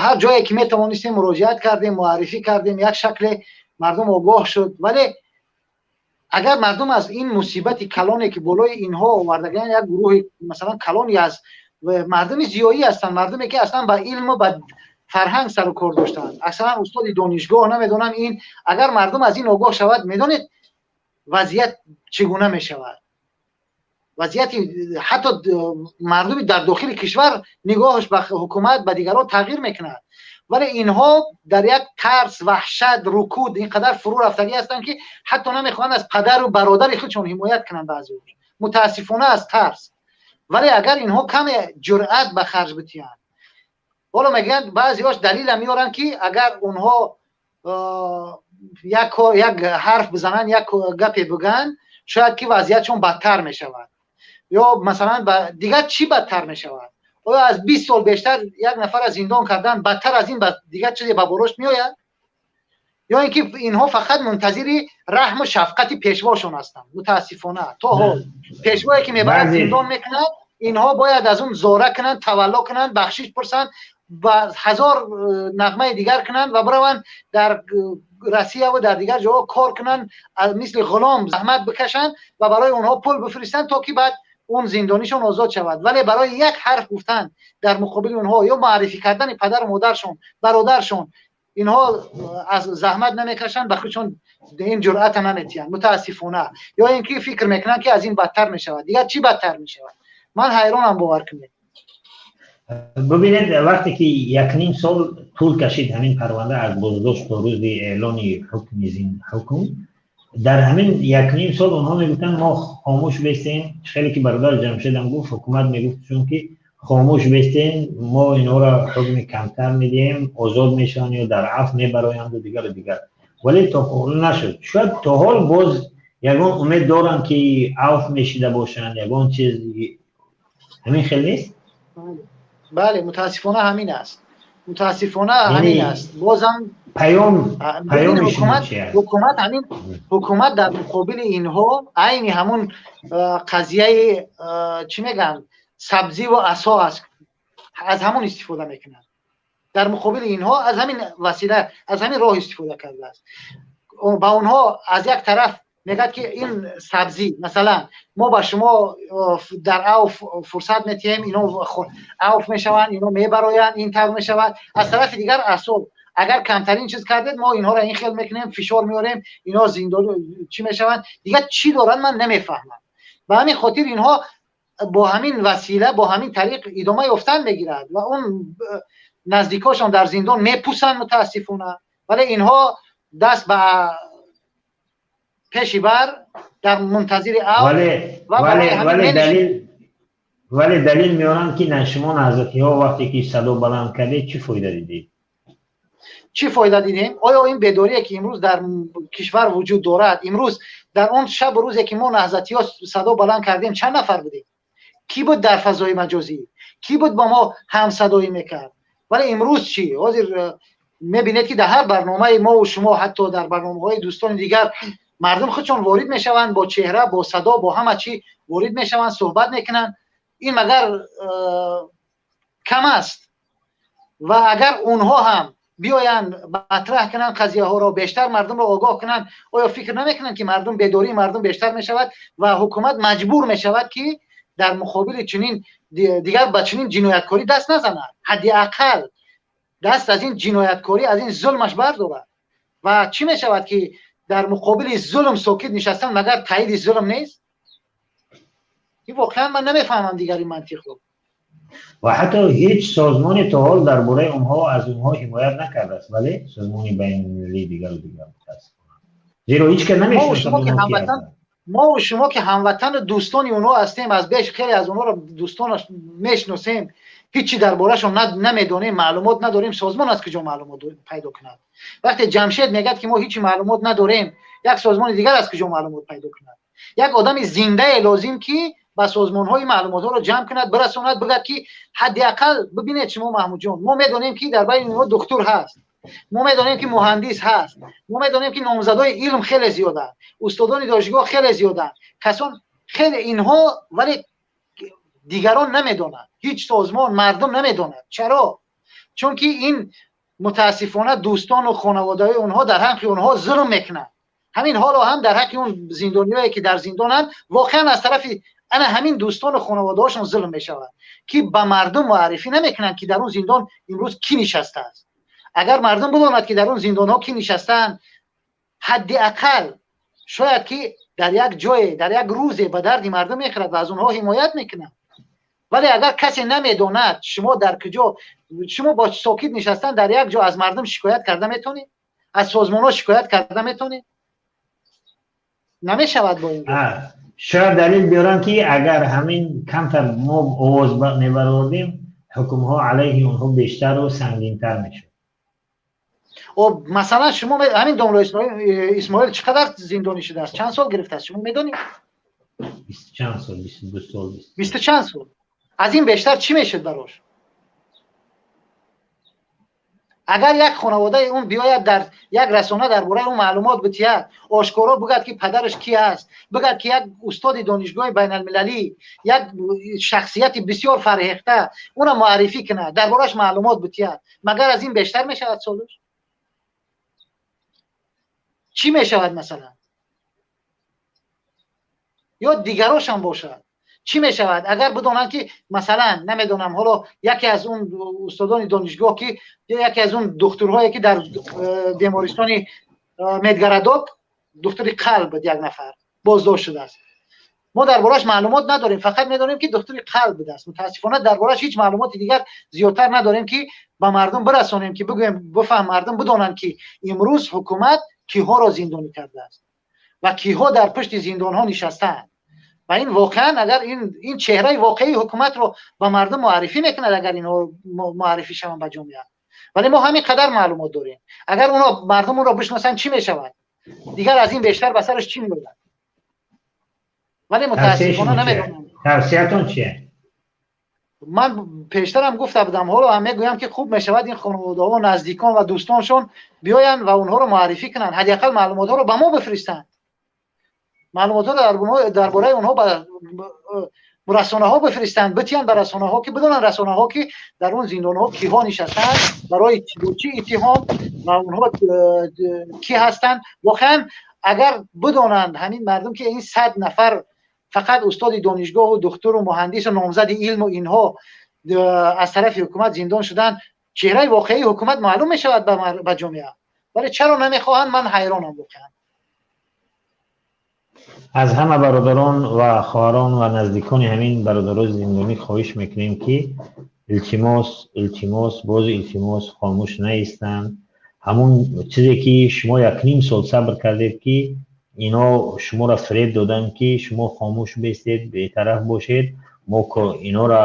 ҳар ҷое ки метавонистем муроҷиат кардем, муаррифӣ кардем, як шакле мардум огоҳ шуд. Вале агар мардум аз ин мусибати калоне ки болои инҳо овардаган, як гурӯҳи масалан калоне аз мардуми зиёӣ ҳастанд, мардуме ки аслан ба илму ба фарҳанг сару кор доштанд, аксаран устоди донишгоҳ, намедонам ин, агар мардум аз ин огоҳ шавад, медонед вазъият чӣ гуна мешавад? Вазъияти ҳатто мардуми дар дохили кишвар нигоҳаш ба ҳукумат, ба дигарон тағйир мекунад. Вале инҳо дар як тарс, ваҳшат, рукуд ин қадар фурӯ рафтагӣ ҳастанд ки ҳатто намехоҳанд аз падару бародари худшон ҳимоят кунанд баъзеҳо, мутаассифона аз тарс. Вале агар инҳо каме ҷуръат ба харҷ битиҳанд, ҳоло мегӯянд баъзеҳош далела меоранд ки агар онҳо як ҳарф бизананд, як гапе бигӯянд, шояд ки вазъиятшон бадтар мешавад. Ё масалан дигар чӣ бадтар мешавад? Оё аз 20 сол бештар як нафарро зиндон кардан бадтар аз ин дигар чизе ба болош меояд? Ё ин ки инҳо фақат мунтазири раҳму шафқати пешвошон ҳастанд? Мутаассифона то ҳол пешвое ки мебарад зиндон мекунад, инҳо бояд аз он зора кунанд, тавалло кунанд, бахшиш пурсанд ва ҳазор нағмаи дигар кунанд ва бираванд дар Россия ва дар дигар ҷоҳо кор кунанд, мисли ғулом заҳмат бикашанд ва барои онҳо пул бифиристанд то ки баъд он зиндонишон озод шавад. Вале барои як ҳарф гуфтан дар муқобили онҳо ё муаррифӣ кардани падару модаршон, бародаршон, инҳо аз заҳмат намекашанд, ба худшон ин ҷуръата наметиҳанд мутаассифона. Ё ин ки фикр мекунанд ки аз ин бадтар мешавад. Дигар чӣ бадтар мешавад? Ман ҳайронам, бовар кунед. Бубинед, вақте ки 1.5 сол тӯл кашид ҳамин парванда аз боздошт то рӯзи эълони ҳукм, дар ҳамин 1.5 сол онҳо мегуфтанд мо хомӯш бестем. Хеле ки бародар Ҷамшедам гуфт, ҳукумат мегуфт чунки хомӯш бестем, мо инҳоро ҳукми камтар медиҳем, озод мешаванд ё дар афв мебароянд ва дигару дигар. Вале то ҳол нашуд. Шояд то ҳол боз ягон умед доранд ки афв мешида бошанд, ягон чиз ҳамин хел нест? Бале, мутаассифона ҳамин аст. Мутаассифона ҳамин аст. Бозам паёми ҳукумат ҳамин ҳукумат дар муқобили инҳо айни ҳамун қазияи чӣ мегӯянд, сабзиву асо аст, аз ҳамун истифода мекунанд. Дар муқобили инҳо аз ҳамин васила, аз ҳамин роҳ истифода кардааст. Ба онҳо аз як тараф мегӯяд ки ин сабзӣ, масалан, мо ба шумо дар авф фурсат метиҳем, ино авф мешаванд, ино мебароянд, ин тавр мешавад. Аз тарафи дигар асо, агар камтарин чиз кардед, мо инҳоро ин хел мекунем, фишор меорем, ино зиндон чӣ мешаванд. Дигар чӣ доранд, ман намефаҳмам. Ба ҳамин хотир инҳо бо ҳамин васила, бо ҳамин тариқ идома ёфтан мегирад ва он наздикошон дар зиндон мепусанд мутаассифона. Вале инҳо даст ба пеши бар дар мунтазири ав. Вале далил меоранд ки шумо наҳзатиҳо вақте ки садо баланд кардед чӣ фоида дидед? Чӣ фоида дидем? Оё ин бедорие ки имрӯз дар кишвар вуҷуд дорад, имрӯз дар он шабу рӯзе ки мо наҳзатиҳо садо баланд кардем, чанд нафар будем? Кӣ буд дар фазои маҷозӣ? Кӣ буд бо мо ҳамсадоӣ мекард? Вале имрӯз чӣ? Ҳозир мебинед ки дар ҳар барномаи мо ва шумо, ҳатто дар барномаҳои дӯстони дигар, мардум худшон ворид мешаванд, бо чеҳра, бо садо, бо ҳама чӣ ворид мешаванд, суҳбат мекунанд. Ин магар кам аст? Ва агар онҳо ҳам биёянд матраҳ кунанд қазияҳоро, бештар мардумро огоҳ кунанд, оё фикр намекунанд ки мардум, бедории мардум бештар мешавад ва ҳукумат маҷбур мешавад ки дар муқобили чунин дигар ба чунин ҷинояткорӣ даст назанад, ҳадди ақал даст аз ин ҷинояткорӣ, аз ин зулмаш бардорад? Ва чӣ мешавад ки дар муқобили зулм сокит нишастан магар таиди зулм нест? Ин воқеан ман намефаҳмам дигар ин мантиқро. Ва ҳатто ҳеҷ созмоне то ҳол дар бораи онҳо аз онҳо ҳимоят накардааст, вале созмони байналмилалии дигару дигар мутаассифона. Зеро ҳеҷ кас намешиносад онҳо ки ҳастанд. Мо шумо ки ҳамватану дӯстони онҳо ҳастем, аз беш хеле аз онҳоро дӯстонаш мешиносем, ҳеҷи дар борашон намедонем, маълумот надорем. Созмон аз куҷо маълумот пайдо кунад? Вақте Ҷамшед мегӯяд, ки мо ҳеҷи маълумот надорем, як созмони дигар аз куҷо маълумот пайдо кунад? Як одами зиндае лозим, ки ба созмонҳои маълумотҳоро ҷамъ кунад, бирасонад, бигӯяд, ки ҳадди ақал бибинед шумо, Маҳмудҷон, мо медонем, ки дар байни онҳо духтур ҳаст, мо медонем, ки муҳандис ҳаст, мо медонем, ки номзадои илм хеле зиёданд, устодони донишгоҳ хеле зиёданд, касон хеле инҳо, вале дигарон намедонанд, ҳеҷ созмон, мардум намедонад. Чаро? Чунки ин мутаассифона дӯстону хонаводаҳои онҳо дар ҳаққи онҳо зулм мекунанд. Ҳамин ҳоло ҳам дар ҳаққи он зиндониҳое, ки дар зиндонанд, воқеан аз тарафи ана ҳамин дӯстону хонаводаҳошон зулм мешавад, ки ба мардум муаррифӣ намекунанд, ки дар он зиндон имрӯз кӣ нишастааст. Агар мардум бидонад, ки дар он зиндонҳо кӣ нишастаанд, ҳадди ақал шояд ки дар як ҷое, дар як рӯзе ба дарди мардум мехӯрад ва аз онҳо ҳимоят мекунад. Вале агар касе намедонад, шумо дар куҷо, шумо бо сокит нишастан дар як ҷо аз мардум шикоят карда метавонед? Аз созмонҳо шикоят карда метавонед? Намешавад бо ин. Шояд далел биёрам, ки агар ҳамин камтар мо овоз мебаровардем, ҳукмҳо алайҳи онҳо бештару сангинтар мешуд. Масалан, шумо ҳамин домло Исмоил чӣ қадар зиндонӣ шудааст, чанд сол гирифтааст, шумо медонед? Бисту чанд сол, 22 сол. Бисту чанд сол. Аз ин бештар чӣ мешуд барош? Агар як хонаводаи он биёяд, дар як расона дар бораи он маълумот битиҳад, ошкоро бигӯяд, ки падараш ки аст, бигӯяд, ки як устоди донишгоҳи байналмилалӣ, як шахсияти бисёр фарҳехта, онро муаррифӣ кунад, дар борааш маълумот битиҳад, магар аз ин бештар мешавад? Солаш чӣ мешавад, масалан? Ё дигарошам бошад, чӣ мешавад, агар бидонанд, ки масалан, намедонам, ҳоло яке аз он устодони донишгоҳ, ки яке аз он духтурҳое, ки дар бемористони Медгородок духтури қалб, як нафар боздошт шудааст, мо дар борааш маълумот надорем, фақат медонем, ки духтури қалб будааст. Мутаассифона, дар борааш ҳеҷ маълумоти дигар зиёдтар надорем, ки ба мардум бирасонем, ки бигӯем, бифаҳм, мардум бидонанд, ки имрӯз ҳукумат киҳоро зиндонӣ кардааст ва киҳо дар пушти зиндонҳо нишастаанд. Ва ин воқеан агар ин чеҳраи воқеии ҳукуматро ба мардум муаррифӣ мекунад, агар инҳо муаррифӣ шаванд ба ҷомеа. Вале мо ҳамин қадар маълумот дорем. Агар онҳо, мардум онро бишносанд, чӣ мешавад? Дигар аз ин бештар ба сараш чӣ меояд? Вале мутаассифона намедонам. Тавсиятон чие? Ман пештарам гуфта будам, ҳоло ҳам мегӯям, ки хуб мешавад ин хонаводаҳо, наздикон ва дӯстоншон биёянд ва онҳоро муаррифӣ кунанд, ҳадди ақал маълумотҳоро ба мо бифиристанд, маълумотҳоро дар бораи онҳо ба расонаҳо бифиристанд, битиҳанд ба расонаҳо, ки бидонанд расонаҳо, ки дар он зиндонҳо киҳо нишастаанд, барои чӣ иттиҳом ва онҳо кӣ ҳастанд. Воқеан, агар бидонанд ҳамин мардум, ки ин 100 нафар фақат устоди донишгоҳу духтуру муҳандису номзади илму инҳо аз тарафи ҳукумат зиндон шуданд, чеҳраи воқеии ҳукумат маълум мешавад ба ҷомеа. Вале чаро намехоҳанд, ман ҳайронам воқеан. Аз ҳама бародарон ва хоҳарон ва наздикони ҳамин бародарони зиндонӣ хоҳиш мекунем, ки илтимос, илтимос, боз илтимос, хомӯш наистанд. Ҳамон чизе, ки шумо якним сол сабр кардед, ки ино шуморо фиреб доданд, ки шумо хомӯш бестед, бетараф бошед, мо инора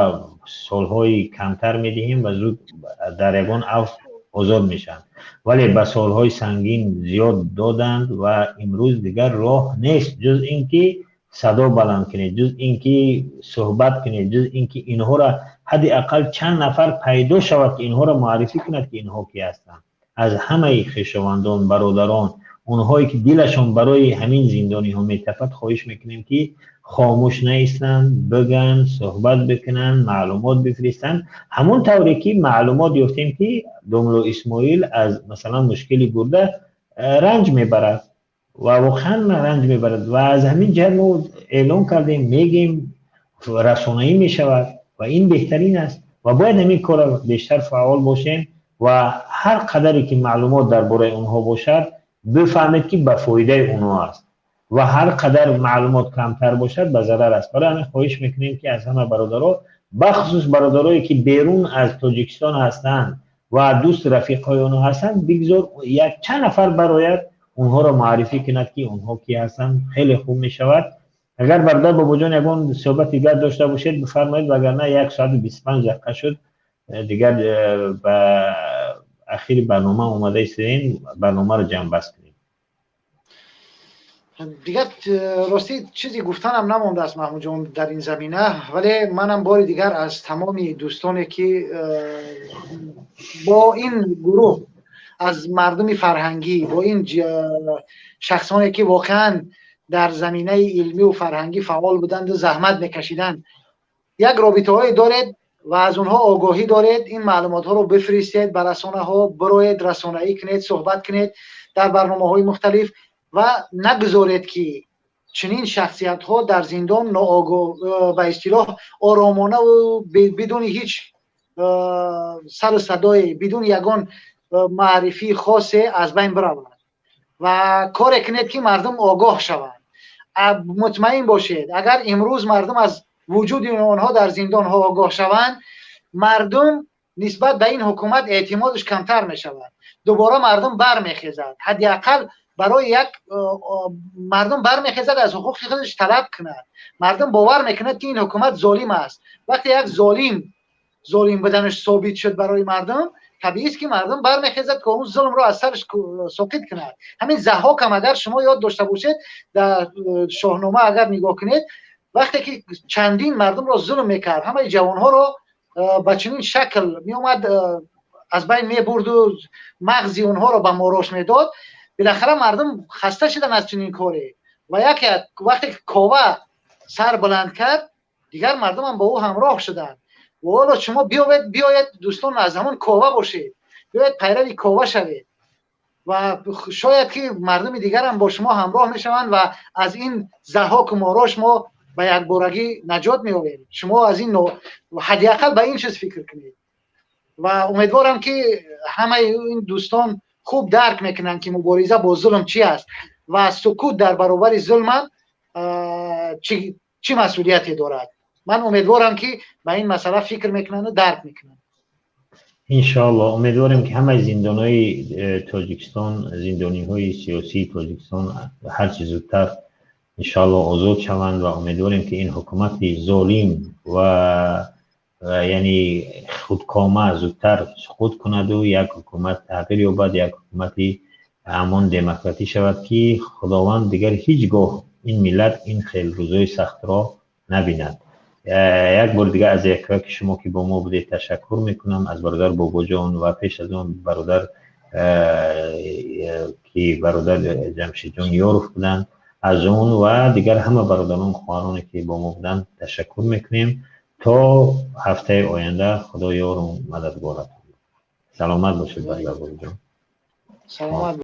солҳои камтар медиҳем ва зуд дар ягон афв озод мешаванд, вале ба солҳои сангин зиёд доданд ва имрӯз дигар роҳ нест, ҷуз ин ки садо баланд кунед, ҷуз ин ки суҳбат кунед, ҷуз ин ки инҳоро ҳадди ақал чанд нафар пайдо шавад, ки инҳоро муаррифӣ кунад, ки инҳо ки ҳастанд. Аз ҳамаи хешовандон, бародарон, онҳое ки дилашон барои ҳамин зиндониҳо метапад, хоҳиш мекунем, ки хомӯш наистанд, бигӯянд, суҳбат бикунанд, маълумот бифиристанд. Ҳамон тавре ки маълумот ёфтем, ки домло Исмоил аз масалан мушкили гурда ранҷ мебарад ва воқеан ранҷ мебарад ва аз ҳамин ҷиҳат мо эълон кардем, мегем, расонаӣ мешавад ва ин беҳтарин аст ва бояд ҳамин корро бештар фаъол бошем ва ҳар қадаре ки маълумот дар бораи онҳо бошад, бифаҳмед, ки ба фоидаи онҳо аст ва ҳар қадар маълумот камтар бошад, ба зарар аст. Барои ҳамин хоҳиш мекунем, ки аз ҳама бародаро Бахусус бародарое ки берун аз Тоҷикистон ҳастанд ва дӯст рафиқҳои онҳо ҳастанд, бигзор як чанд нафар барояд, онҳоро муаррифӣ кунад, ки онҳо ки ҳастанд, хеле хуб мешавад. Агар бародар Бобоҷон ягон суҳбати дигар дошта бошед, бифармоед, вагарна 1 соату 25 дақиқа шуд, дигар ба ахири барнома омада истодем, барномаро ҷамъбаст кунем. Дигар ростӣ чизе гуфтанам намондааст, Маҳмудҷон, дар ин замина, вале манам бори дигар аз тамоми дӯстоне, ки бо ин гурӯҳ аз мардуми фарҳангӣ, бо ин шахсоне, ки воқеан дар заминаи илмию фарҳангӣ фаъол буданду заҳмат мекашиданд, як робитаҳое доред ва аз онҳо огоҳӣ доред, ин маълумотҳоро бифиристед ба расонаҳо, бироед, расонаӣ кунед, суҳбат кунед дар барномаҳои мухталиф ва нагузоред, ки чунин шахсиятҳо дар зиндон ноогоҳ, ба истилоҳ, оромонаву бидуни ҳеҷ сару садое, бидуни ягон маърифии хосе аз байн бираванд ва коре кунед, ки мардум огоҳ шаванд. Мутмаин бошед, агар имрӯз мардум аз вуҷуди онҳо дар зиндонҳо огоҳ шаванд, мардум нисбат ба ин ҳукумат эътимодаш камтар мешавад, дубора мардум бармехезад, ҳадди ақал барои як мардум бармехезад, аз ҳуқуқи худаш талаб кунад. Мардум бовар мекунад, ки ин ҳукумат золим аст. Вақте як золим золим буданаш собит шуд барои мардум, табиист, ки мардум бармехезад, ки он зулмро аз сараш соқит кунад. Ҳамин Заҳҳокам, агар шумо ёд дошта бошед, дар Шоҳнома агар нигоҳ кунед, вақте ки чандин мардумро зулм мекард, ҳамаи ҷавонҳоро ба чунин шакл меомад, аз байн мебурду мағзи онҳоро ба морош медод, билахара мардум хаста шуданд аз чунин коре ва яке вақте ки Кова сар баланд кард, дигар мардумам бо ӯ ҳамроҳ шуданд. Ва ҳоло шумо биёед, биёед, дӯстон, аз ҳамон Кова бошед, биёед, пайрави Кова шавед ва шояд ки мардуми дигарам бо шумо ҳамроҳ мешаванд ва аз ин Заҳҳоку Морош мо ба якборагӣ наҷот меёбем. Шумо аз ин ҳадди ақал ба ин чиз фикр кунед ва умедворам, ки ҳамаи ин дӯстон хуб дарк мекунанд, ки мубориза бо зулм чи аст ва сукут дар баробари зулмам чӣ масъулияте дорад. Ман умедворам, ки ба ин масъала фикр мекунанду дарк мекунанд. Иншоалло, умедворем, ки ҳамаи зиндонҳои Тоҷикистон, зиндониҳои сиёсии Тоҷикистон ҳарчи зудтар, иншоалло, озод шаванд ва умедворем, ки ин ҳукумати золим ва яъне худкома зудтар суқут кунаду як ҳукумат тағйир ёбад, як ҳукумати ҳамон демократӣ шавад, ки Худованд дигар ҳеҷ гоҳ ин миллат ин хел рӯзои сахтро набинад. Як бори дигар аз якяки шумо, ки бо мо будед, ташаккур мекунам, аз бародар Бобоҷон ва пеш аз он бародар, ки бародар Ҷамшидҷон Ёров буданд, аз он ва дигар ҳама бародарон, хоҳароне, ки бо мо буданд, ташаккур мекунем. То ҳафтаи оянда Худо ёру мададгоратон. Саломат бошед, бародар Бобоҷон. Саломат.